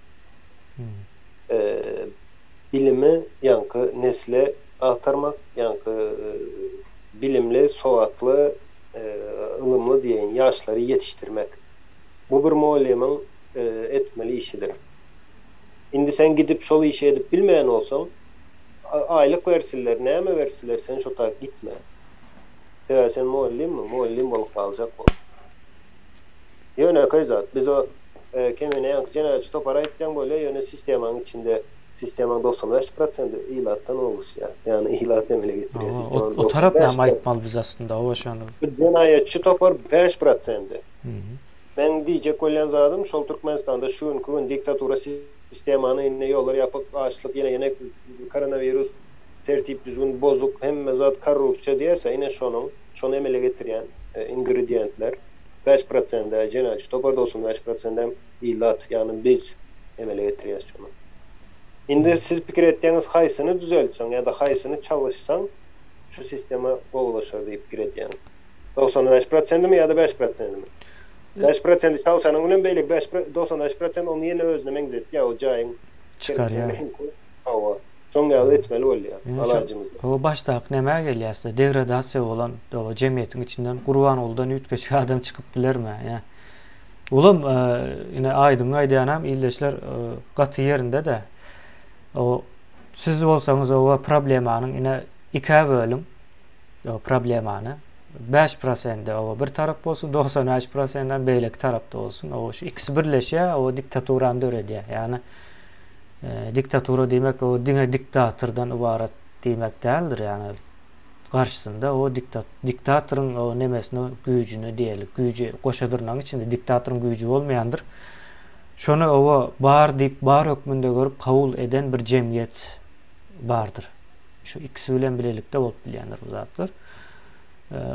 Bilimi ýaňky nesle agtarmak, ýaňky bilimli, sowatly, ylymly diýeýin, ýaşlary ýetişdirmek. Bu bir mugallymyň etmeli işidir. Indi sen gidip şol işi edip bilmeýän bolsaň, aýlyk bersinler, näme bersinler, sen şo taýyk gitme. Sebäbi sen mugallymmy, mugallym bolup galjak bol. Ýönekeý zat. Biz o Kemine ýaňky jenaýatçy topara aýtýaň bolýa, ýöne sistemanyň içinde sistemaň 95 prosendi ilatdan oluşýar. Ýagny ilat emele getirýär sistemany. O tarap näme aýtmaly biz aslynda oba şony. Bu jenaýatçy topar 5 prosendi. Meň diýjek bolýan zadym şol Türkmenistanda şu günki gün diktatura sistemany indi ýollar ýapyk, açlyk ýene ýene koronawirus tertip düzgün bozuk hemme zat korrupsiýa diýerse ine şonuň şony emele getirýän ingredientler. 5 prosende jenaýatçy topar, 95 prosendem ilat, ýagny biz emele getirýäs şony. Indi siz pikir etýäňiz haýsyny düzeltseň ýa-da haýsyny çalyşsaň şu sistema gowulaşar diýip pikir edýäňiz. 95 prosendimi ýa-da 5 prosendimi? 5 prosendi çalşanyň bilen beýleki 5 95 prosent ony ýene özüne meňzetýär o jaýyň çykarýar. Hawa. Şoň ýaly etmeli bolýar. Alajymyz ýok. Hawa başdaky nämä gelýäsde degradasiýa bolan oba jemgyýetiň içinden Gurbangulydan üýtgeşik adam çykyp bilermi ýa. Olam ine Aýdyň aýdýanam ildeşler gaty ýerinde-de. O siz bolsaňyz oba problemanyň ine ikä bölüň o problemany. 5 prosenti oba bir tarap bolsun, 95 prosendem beýleki tarapda bolsun. O şu ikisi birleşýär, o diktaturany döredýär. Ýagny Diktatura diýmek o diňe diktatordan ybarat diýmek däldir, ýagny garşysynda o diktat diktatoryň o nemesini güýjüni diýeli, güýji goşa dyrnagyň içinde diktatoryň güýji bolmaýandyr. Şony oba bar diýip bar hökmünde görüp kabul eden bir jemgyýet bardyr. Şu ikisi bilen bilelikde bolup bilýändir bu zatlar.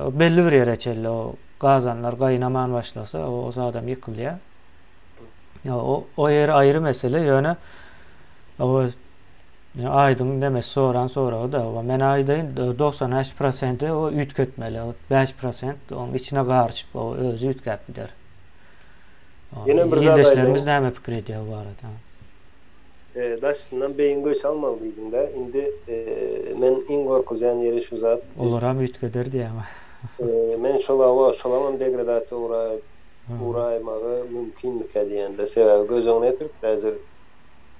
O belli bir ýere çenli o gazanlar gaýnaman başlasa o adam ýykylýar. Ýa o o ýeri aýry mesele, ýöne o Aýdyň demesi soran soragy da, o men aýdaýyn 95 prosenti o üýtgetmeli, o 5 prosent oň içine garyşyp o özi üýtgäp gider. Ýene bir zat aýdaýyn. näme pikir edýär bu barada? E, daşyndan beýin göç almaly diýdiň-de. Indi e, men iň gorkuzýan ýeri şu zat. Olaram üýtgeder diýýäň. E, men şol hawa, şolamam degradasiýa ugraýyp uraýmagy mümkinmikä diýende. Sebäbi göz öňüne getirip häzir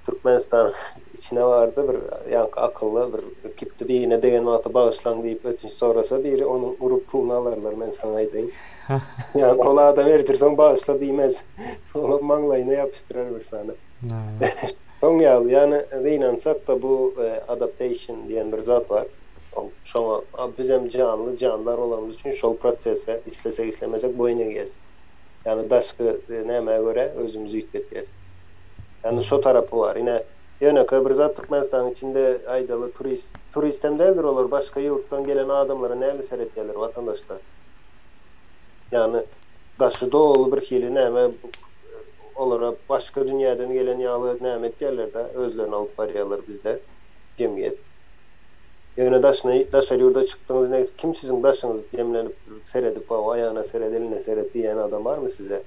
Türkmenistanyň içine bardy bir ýaňky akylly bir kipti birine degen wagty bagyşlaň diýip ötünç sorasa biri onuň urup puluny alarlar men saňa aýdaýyn. Ýagny ol adam ertir soň bagyşla diýmez. Ol maňlaýyna ýapyşdyrar bir sany. Şoň ýaly ýagny gynansak-da bu adaptation diýen bir zat bar. Ol şoňa bizem janly jandar bolanymyz üçin şol prosese islesek islemesek boýun egýäs. Ýagny daşky nämä görä özümizi üýtgetýäs. Ýagny şo tarapy bar. Ine, ýönekeý bir zat Türkmenistanyň içinde aýdaly turist, turist hem däldir olar, başga ýurtdan gelen adamlara näli seretýärler watandaşlar. Ýagny daşy doly bir hili näme olara başga dünýäden gelen ýaly näme etýärler-de, özlerini alyp barýarlar bizde jemgyýet. Ýöne daşyna daşary ýurda çykdyňyz ine kim siziň daşyňyz jemlenip bir seredip hawa aýagyna seret eline seret diýýän adam barmy size?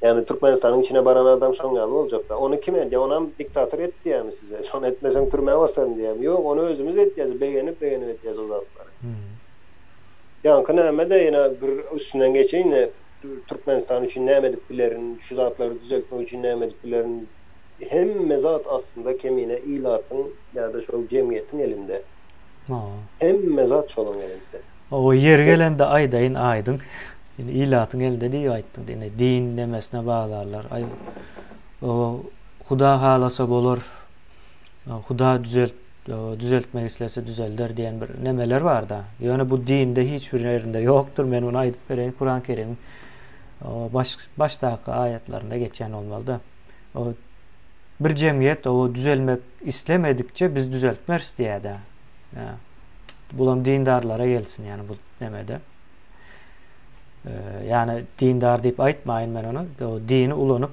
Ýagny Türkmenistanyň içine baran adam şoň ýaly boljakda. Ony kim edýär onam diktator et diýýärmi size? Şony etmeseň türmä basaryn diýýärmi? Ýok ony özümiz edýäs begenip begenip edýäs o zatlary. Ýaňky nämede ýene bir üstünden geçeýin-de Türkmenistan üçin näme edip bilerin şu zatlary düzeltmek üçin näme edip bilerin Hemme zat aslynda kemine ilatyň ýa-da şol jemgyýetiň elinde. Hemme zat şolaň elinde. Hawa, ýeri gelende aýdaýyn aýdyň. Indi ilatyň elinde diýip aýtdyň. Indi din nemesine baglarlar. Aý Huda halasa bolar. Huda düzelt düzeltmek islese düzelder diýen bir nemeler bar-da. Ýöne bu dinde hiç bir ýerinde ýokdur. Men ony aýdyp bereýin Kuran Kerimiň baş başdaky aýatlarynda geçýän bolmaly-da. Bir jemgyýet o düzelmek islemedikçe biz düzeltmeris diýýär-de. Bulam dindarlara gelsin ýani bu nemede. Ýani dindar diýip aýtmaýyn men ony. O dini ulanyp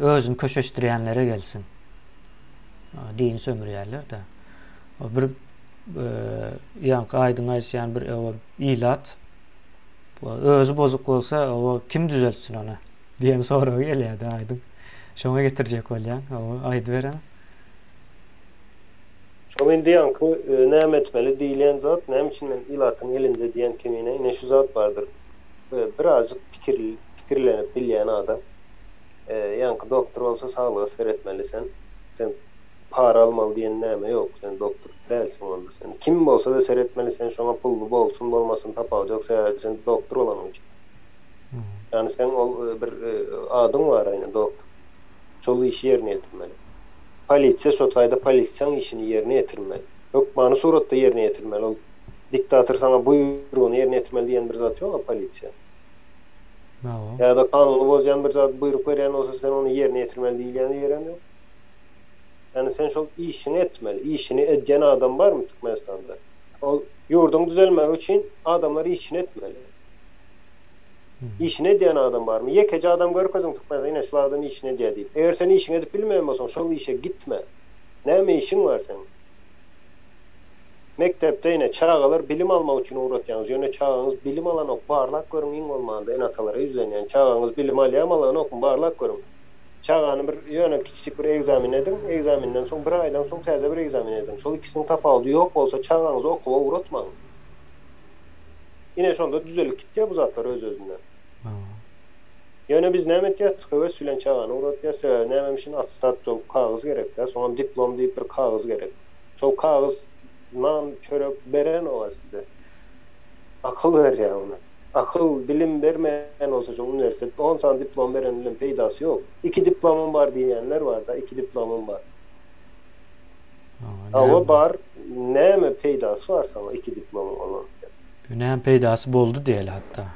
özüni köşeşdirýänlere gelsin. Dini sömürýärler-de. O bir ýaňky aýdyň aýtýan bir ilat özi bozuk bolsa, o kim düzeltsin ony? Diýen sorag gelýärdi aýdyň. Şoňa getirjek bolýan. Hawa, aýdyber hany. Şoň indi ýaňky näme etmeli diýilýän zat, näme üçin men ilatyň elinde diýen kemine ine şu zat bardyr. Birazjyk pikir pikirlenip bilýän adam. Ýaňky doktor bolsa saglyga seretmeli sen. Sen para almaly diýen näme ýok. Sen doktor dälsiň onda. Sen kim bolsa-da seretmeli sen şoňa pully bolsun bolmasyn tapawudy ýok sebäbi sen doktor bolanyň üçin. Ýagny seň ol bir adyň bar aýna doktor diýip. Şol işi ýerine ýetirmeli. Polisiýa şo taýda polisiýaň işini ýerine ýetirmeli. Hökmany suratda ýerine ýetirmeli. Ol diktator saňa buýrugyny ýerine ýetirmeli diýen bir zat ýog-a polisiýa. Ýa-da kanuny bozýan bir zat buýruk berýän bolsa sen ony ýerine ýetirmeli diýilýän ýerem ýok. Ýagny sen şol işiňi etmeli. Işini edýän adam barmy Türkmenistanda? Ol ýurduň düzelmegi üçin adamlar işini etmeli. Işini edýän adam barmy? Ýekeje adam görkeziň Türkmenistanda ine şul adam işini edýär diýip. Eger sen işiňi edip bilmeýän bolsaň şol işe gitme. Näme işiň bar seň? Mekdepde ine çagalar bilim almak üçin ugratýaňyz ýöne çagaňyz bilim alanok barlap görüň iň bolmanda ene-atalara ýüzlenýän çagaňyz bilim alýamy alanokmy barlap görüň. Çagany bir ýöne kiçijik bir egzamin ediň egzaminden soň bir aýdan soň täze bir egzamin ediň şol ikisiniň tapawudy ýok bolsa çagaňyzy okuwa ugratmaň. Ine şonda düzelip gitýär bu zatlar öz-özünden. Ýöne biz näme etýäs? Höwes bilen çagany ugratýas. Sebäbi nämemişin attestat şol kagyz gerek-dä. Soňam diplom diýip bir kagyz gerek. Şol kagyz nan, çörek berenog-a size. Akyl berýär ony. Akyl, bilim bermeýän bolsa şol uniwersitet on sany diplom beren bilen peýdasy ýok. Iki diplomym bar diýýänler bar-da, iki diplomym bar. Hawa bar, näme peýdasy bar saňa iki diplomyň bolan? Näme peýdasy boldy diýeli hatda.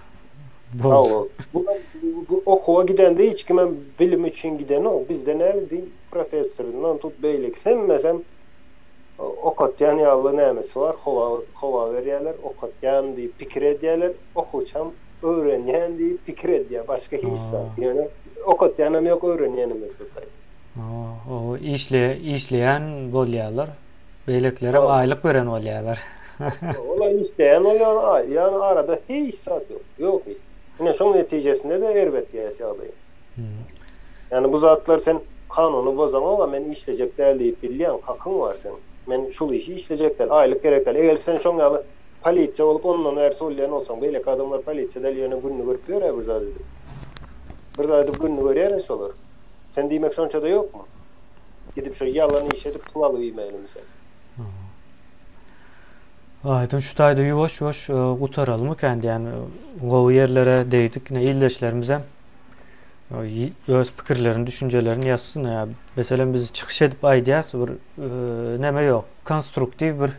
Hawa. Bu okuwa gidende hiç kimem bilim üçin gidenok. Bizde näme din professoryndan tut beýlekisi hemmesem okatýan ýaly nämesi bar, howa howa berýärler, okatýan diýip pikir edýärler, okuwçam öwrenýän diýip pikir edýär, başga hiç zat. Ýöne okatýanam ýok, öwrenýänem ýok bu taýda. Hawa, işle işleýän bolýarlar. Beýlekilerem aýlyk beren bolýarlar. Olar işleýän bolýarlar, ýagny arada hiç zat ýok. Ýok hiç. Ine şoň netijesinde-de erbet ýaş ýagdaý. Ýagny bu zatlar sen kanuny bozaňok-a men işlejek däl diýip bilýäň, hakyň bar seň. Men şul işi işlejek däl, aýlyk gerek däl. Eger sen şoň ýaly polisiýa bolup ondan bärsi bolýan bolsaň, beýleki adamlar polisiýa däl ýöne gününi görüp ýör-ä bir zat edip. Bir zat edip gününi görýär-ä şolar. Sen diýmek şonçada ýokmy? Gidip şo ýalan iş edip pul alyp iýmälimi sen? Aýdyň şu taýda ýuwaş ýuwaş gutaralymykan diýýän gowy ýerlere degdik ine ildeşlerimizem öz pikirlerini düşünjelerini ýazsyn ýa meselem biz çykyş edip aýdýas bir neme ýok konstruktiw bir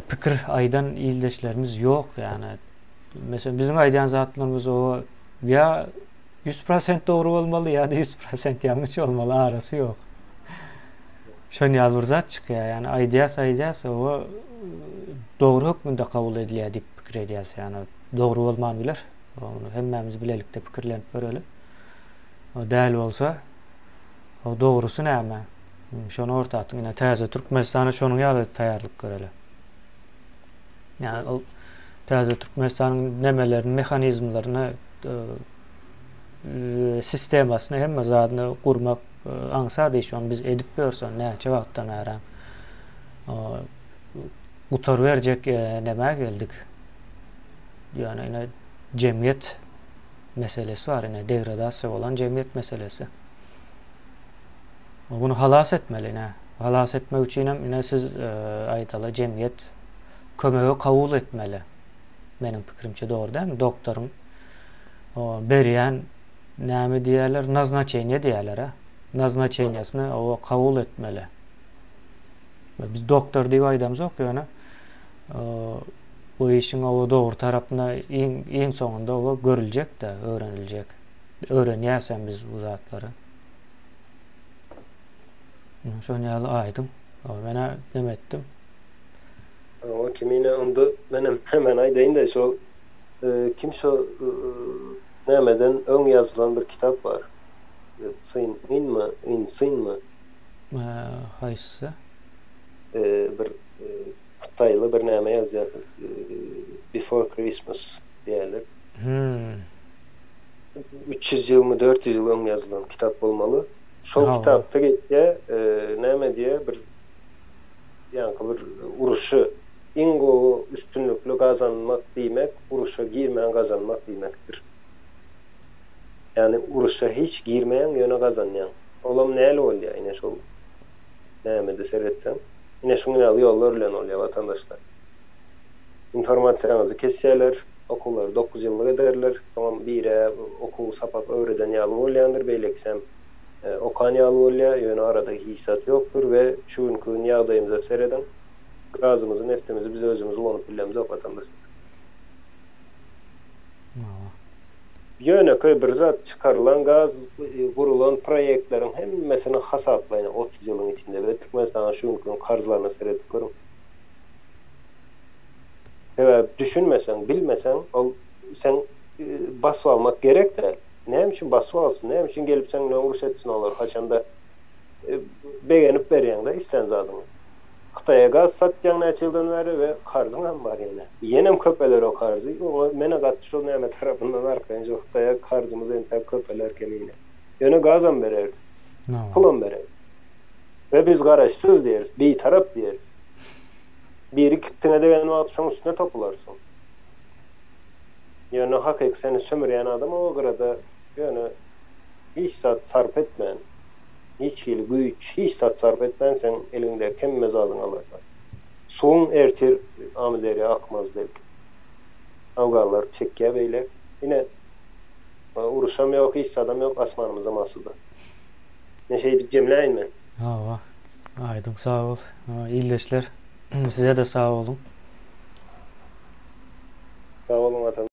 pikir aýdan ildeşlerimiz ýok ýani. Meselem, biziň aýdýan zatlarymyz o ýa 100% dogry bolmaly ýa-da 100% ýalňyş bolmaly, arasy ýok. Şon ýaly bir zat çykýar. Ýagny aýdýas, aýdýas, o dogry hökmünde kabul edilýär diýip pikir edýäs. Ýagny dogry bolman biler. Ony hemmämiz bilelikde pikirlenip göreli. O däl bolsa, o dogrusy näme? Şony orta atyň. Ine täze Türkmenistana şonuň ýaly taýýarlyk göreli. Ýagny ol täze Türkmenistanyň nemelerini, mehanizmlerini, sistemasyny hemme zadyny gurmak aňsat iş. Ony biz edip ýörüs, ony näçe wagtdan bäri gutaryberjek nämä geldik. Ýöne ine jemgyýet meselesi bar, ine degradasiýa bolan jemgyýet meselesi. Muny halas etmeli ine. Halas etmek üçin hem ine siz aýdaly jemgyýet kömegi kabul etmeli. Meniň pikirimçe dogry dälmi? Doktoryň berýän näme diýýärler? Naznaçeniýe diýýärler a. Naznaçeniýesini o kabul etmeli. Biz doktor diýip aýdamzok ýöne bu işiň o dogry tarapyna iň iň soňunda o görüljek-de, öwreniljek. Öwrenýäs hem biz bu zatlary. Şon ýaly aýdyň. Menä neme etdim. Oňa kimine onda menem hemen aýdaýyn-da şol kim şo nämeden öň ýazylan bir kitap bar. Syn ynmy, yn synmy? Haýsysy? Bir hytaýly bir näme ýazýar. Before Christmas diýýärler. Hmm. 300 ýylmy, 400 ýyl öň ýazylan kitap bolmaly. Şol kitapda geçýär, näme diýýär, bir ýaňky bir uruşy iň gowy üstünlikli gazanmak diýmek, uruşa girmän gazanmak diýmekdir. Ýagny uruşa hiç girmeýäň, ýöne gazanýaň. Olam näli bolýar, ine şol nämede seretseň. Ine şuň ýaly ýollar bilen bolýar watandaşlar. Informasiýaňyzy kesýärler, okuwlary 9 ýyllyk ederler, soňam biri okuw sapak öwreden ýaly bolýandyr, beýlekisem okan ýaly bolýar, ýöne arada hiç zat ýokdur we şu günki gün ýagdaýymyza serediň, gazymyzy, neftimizi biz özümiz ulanyp bilemzok watandaşlar. Ýönekeý bir zat, çykarylan gaz, gurulan proýektleriň hemmesini hasaplaýyn 30 ýylyň içinde we Türkmenistanyň şu günki gün karzlaryna seredip görüň. Sebäbi düşünmeseň, bilmeseň, ol seň basyp almak gerek däl. Näme üçin basyp alsyn, näme üçin gelip seň bilen uruş etsin olar, haçanda begenip berýäň-de islän zadyňy. Hytaýa gaz satýaň näçe ýyldan bäri we karzyňam bar ýene. Ýenem köpeler o karzy. Oňa menä gaty şol näme tarapyndan arkaýyn şo Hytaýa karzymyz entäk köpeler kemine. Ýöne gazam bereris. Pulam bereris. We biz garaşsyz diýeris, bitarap diýeris. Biri kibtiňe degen wagty şoň üstüne topularsyň. Ýöne hakyky seni sömürýän adam o gyrada ýöne hiç zat sarp etmän, hiç hili güýç, hiç zat sarp etmän seň eliňdäki hemme zadyňy alarlar. Suwuň ertir Amyderýa akmaz belki. Afganlar çekýär beýle. Ine, uruşam ýok, hiç zadam ýok, asmanymyzam asuda. Men şeýdip jemläýin men. Hawa, aýdyň sag bol. Ildeşler, size-de sag boluň. Sag boluň watandaşlar.